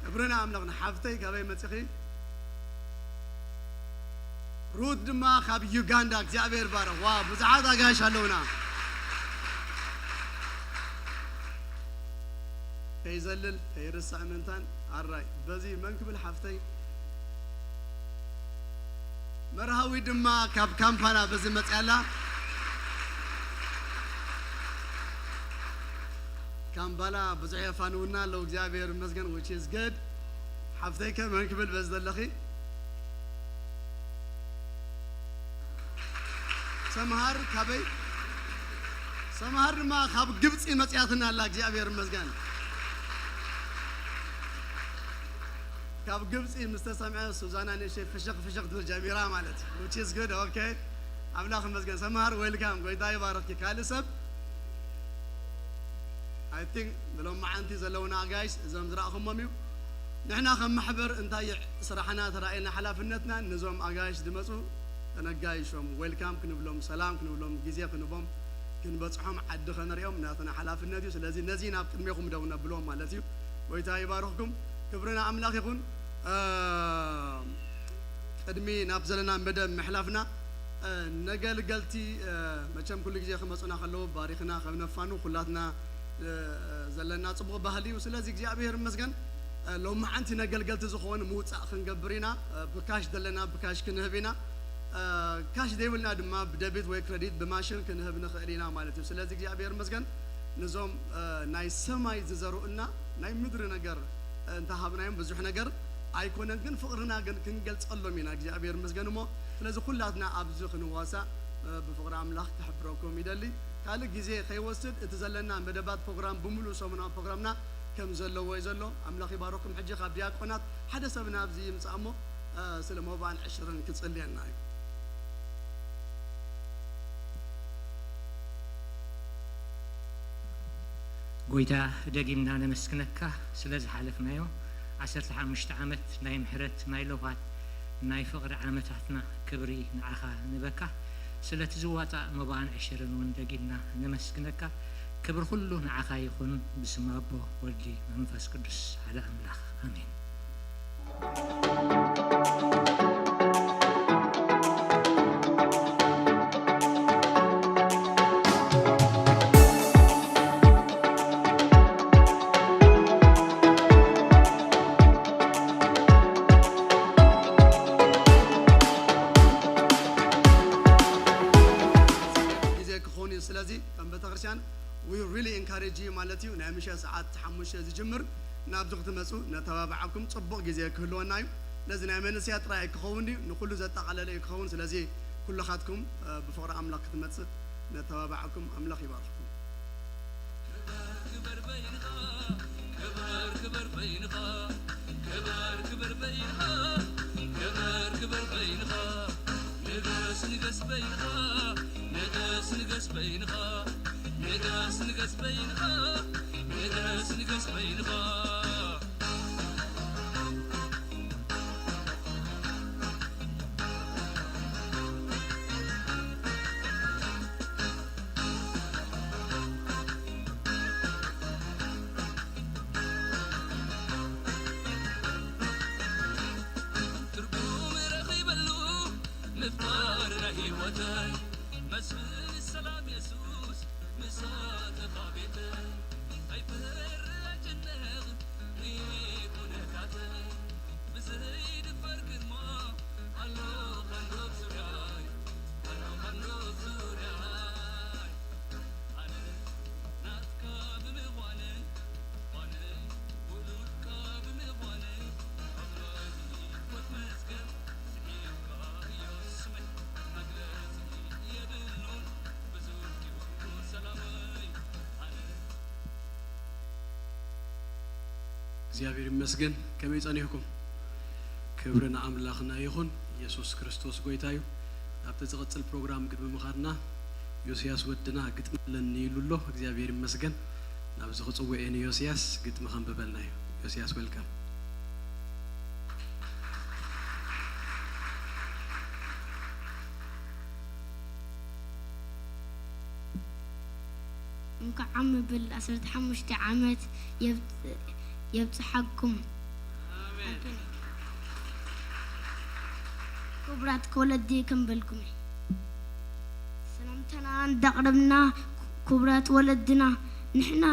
ክብርና ኣምላኽና። ሓፍተይ ካበይ መጺኺ? ሩት ድማ ካብ ዩጋንዳ። እግዚኣብሔር ባረኽ። ዋ፣ ብዙሓት ኣጋይሽ ኣለውና። ከይዘልል ከይርሳዕ ምእንታን ኣራይ። በዚ መን ክብል ሓፍተይ? መርሃዊ ድማ ካብ ካምፓላ በዚ መጽያ ኣላ። ካምፓላ ብዙሕ የፋንውና ኣለዉ። እግዚኣብሔር ይመስገን፣ which is good። ሓፍተይ ከ መን ክብል በዚ ዘለኺ? ሰምሃር ካበይ? ሰምሃር ድማ ካብ ግብጺ መጽያትና ኣላ። እግዚኣብሔር ይመስገን። ካብ ግብጺ ምስ ተሰምዐ ሱዛና ንእሽተይ ፍሽኽ ፍሽኽ ትብል ጀሚራ ማለት እዩ። Which is good, okay። ኣምላኽ ይመስገን። ሰምሃር ዌልካም፣ ጎይታ ይባርኽኪ። ካልእ ሰብ? I think ብሎማዓንቲ ዘለውና ኣጋይሽ እዞም ዝረእኹሞም እዩ። ንሕና ከም ማሕበር እንታይ ስራሕና ተራእየና ሓላፍነትና ነዞም ኣጋይሽ ዝመፁ ተነጋይሾም ዌልካም ክንብሎም፣ ሰላም ክንብሎም፣ ግዜ ክንቦም፣ ክንበፅሖም፣ ዓዲ ከነሪኦም ናትና ሓላፍነት እዩ። ስለዚ ነዚ ናብ ቅድሜኹም ደው ነብሎም ማለት እዩ። ጎይታ ይባርኽኩም። ክብርና ኣምላኽ ይኹን። እ፣ ቅድሚ ናብ ዘለና መደብ ምሕላፍና፣ እ፣ ነገልገልቲ፣ እ፣ መቸም ኩሉ ግዜ ክመፁና ከለዉ ባሪኽና ከም ነፋኑ ኩላትና፣ እ፣ ዘለና ፅቡቕ ባህሊ እዩ። ስለዚ እግዚኣብሔር ይመስገን። እ፣ ሎማዓንቲ ነገልገልቲ ዝኾኑ ምውፃእ ክንገብር ኢና። እ፣ ብካሽ ዘለና ብካሽ ክንህብ ኢና። እ፣ ካሽ ዘይብልና ድማ ብደቢት ወይ ክረዲት ብማሽን ክንህብ ንኽእል ኢና ማለት እዩ። ስለዚ እግዚኣብሔር ይመስገን። ነዞም፣ እ፣ ናይ ሰማይ ዝዘርኡልና ናይ ምድሪ ነገር፣ እ፣ እንተሃብናዮም ብዙሕ ነገር ኣይኮነን፣ ግን ፍቕርና ግን ክንገልጸሎም ኢና። እግዚኣብሔር ይመስገን እሞ፣ ስለዚ ኩላትና ኣብዚ ክንዋሳእ፣ እ፣ ብፍቕሪ ኣምላኽ ክሕብረኩም ይደሊ። ካልእ ግዜ ከይወስድ እቲ ዘለና መደባት ፕሮግራም ብምሉእ ሰሙናዊ ፕሮግራምና ከም ዘለዎ እዩ ዘሎ። ኣምላኽ ይባርኩም። ሕጂ ካብ ዲያቆናት ሓደ ሰብ ናብዚ ይምጻእ እሞ፣ እ፣ ስለ መባን ዕሽርን ክጽልየና እዩ። ጎይታ፣ ደጊምና ነመስግነካ ስለ ዝሓለፍናዮ ዓሰርተ ሓሙሽተ ዓመት ናይ ምሕረት፣ ናይ ለውሃት፣ ናይ ፍቕሪ ዓመታትና። ክብሪ ንዓኻ ንበካ። ስለቲ ዝዋጻእ መባን ዕሽርን እውን ደጊምና ነመስግነካ። ክብሪ ኩሉ ንዓኻ ይኹን፣ ብስም ኣቦ፣ ወልዲ፣ መንፈስ ቅዱስ፣ ሓደ ኣምላኽ፣ ኣሜን። ግዜ ክኸውን እዩ። ስለዚ ከም ቤተክርስትያን we really encourage you ማለት እዩ። ናይ ምሸት ሰዓት ሓሙሽተ ዝጅምር ናብዚ ክትመፁ ነተባብዓኩም። ፅቡቕ ግዜ ክህልወና እዩ። ነዚ ናይ መንእሰያት ጥራይ ክኸውን እዩ፣ ንኩሉ ዘጠቓለለ እዩ ክኸውን። ስለዚ ኩልኻትኩም፣ እ፣ ብፍቕሪ ኣምላኽ ክትመፅእ ነተባብዓኩም። ኣምላኽ ይባርኽኩም። ክበር፣ ክበር በይንኻ፣ ክበር፣ ክበር በይንኻ፣ ክበር፣ ክበር በይንኻ፣ ክበር፣ ክበር በይንኻ፣ ንገስ፣ ንገስ በይንኻ፣ ንገስ፣ ንገስ በይንኻ፣ ንገስ፣ ንገስ በይንኻ፣ ንገስ፣ ንገስ በይንኻ። ትርጉም ረኺበሉ ምፍጣር ናይ ህይወተይ፣ መስፍን ሰላም የሱስ ምሳኻ ቤተይ፣ ኣይፈርህ ኣይጨነቕ ርኢኹ ኩነታተይ፣ ብዘይድፈር ግርማ ኣሎ ካንዶብ ዙርያይ፣ ኣሎ ካንዶብ ዙርያይ። ኣነ ናትካ ብምዃነይ፣ ኣነ ውሉድካ ብምዃነይ፣ ኣምላኽ ይመስገን፣ ስሒብካዮ ስመይ፣ መግለጺ የብሉን፣ ብዙሕ እዩ ሰላመይ። ኣነ እግዚኣብሔር ይመስገን። ከመይ ጸኒሕኩም? ክብሪ ንኣምላኽና ይኹን። ኢየሱስ ክርስቶስ ጎይታ እዩ። ኣብቲ ዝቕጽል ፕሮግራም ቅድሚ ምኻድና፣ ዮስያስ ወድና ግጥሚ ኣለኒ ኢሉ ኣሎ። እግዚኣብሔር ይመስገን። ናብዚ ክጽውዕ እየ ንዮስያስ፣ ግጥሚ ከንብበልና እዩ። ዮስያስ፣ ዌልካም። እንኳዕ ዓም መበል ዓሰርተ ሓሙሽተ ዓመት የብ-፣ የብጽሓኩም። ክቡራት ወለዲ ክንበልኩም እየ። ሰላምታና እንዳቕረብና፣ ክቡራት ወለድና፣ ንሕና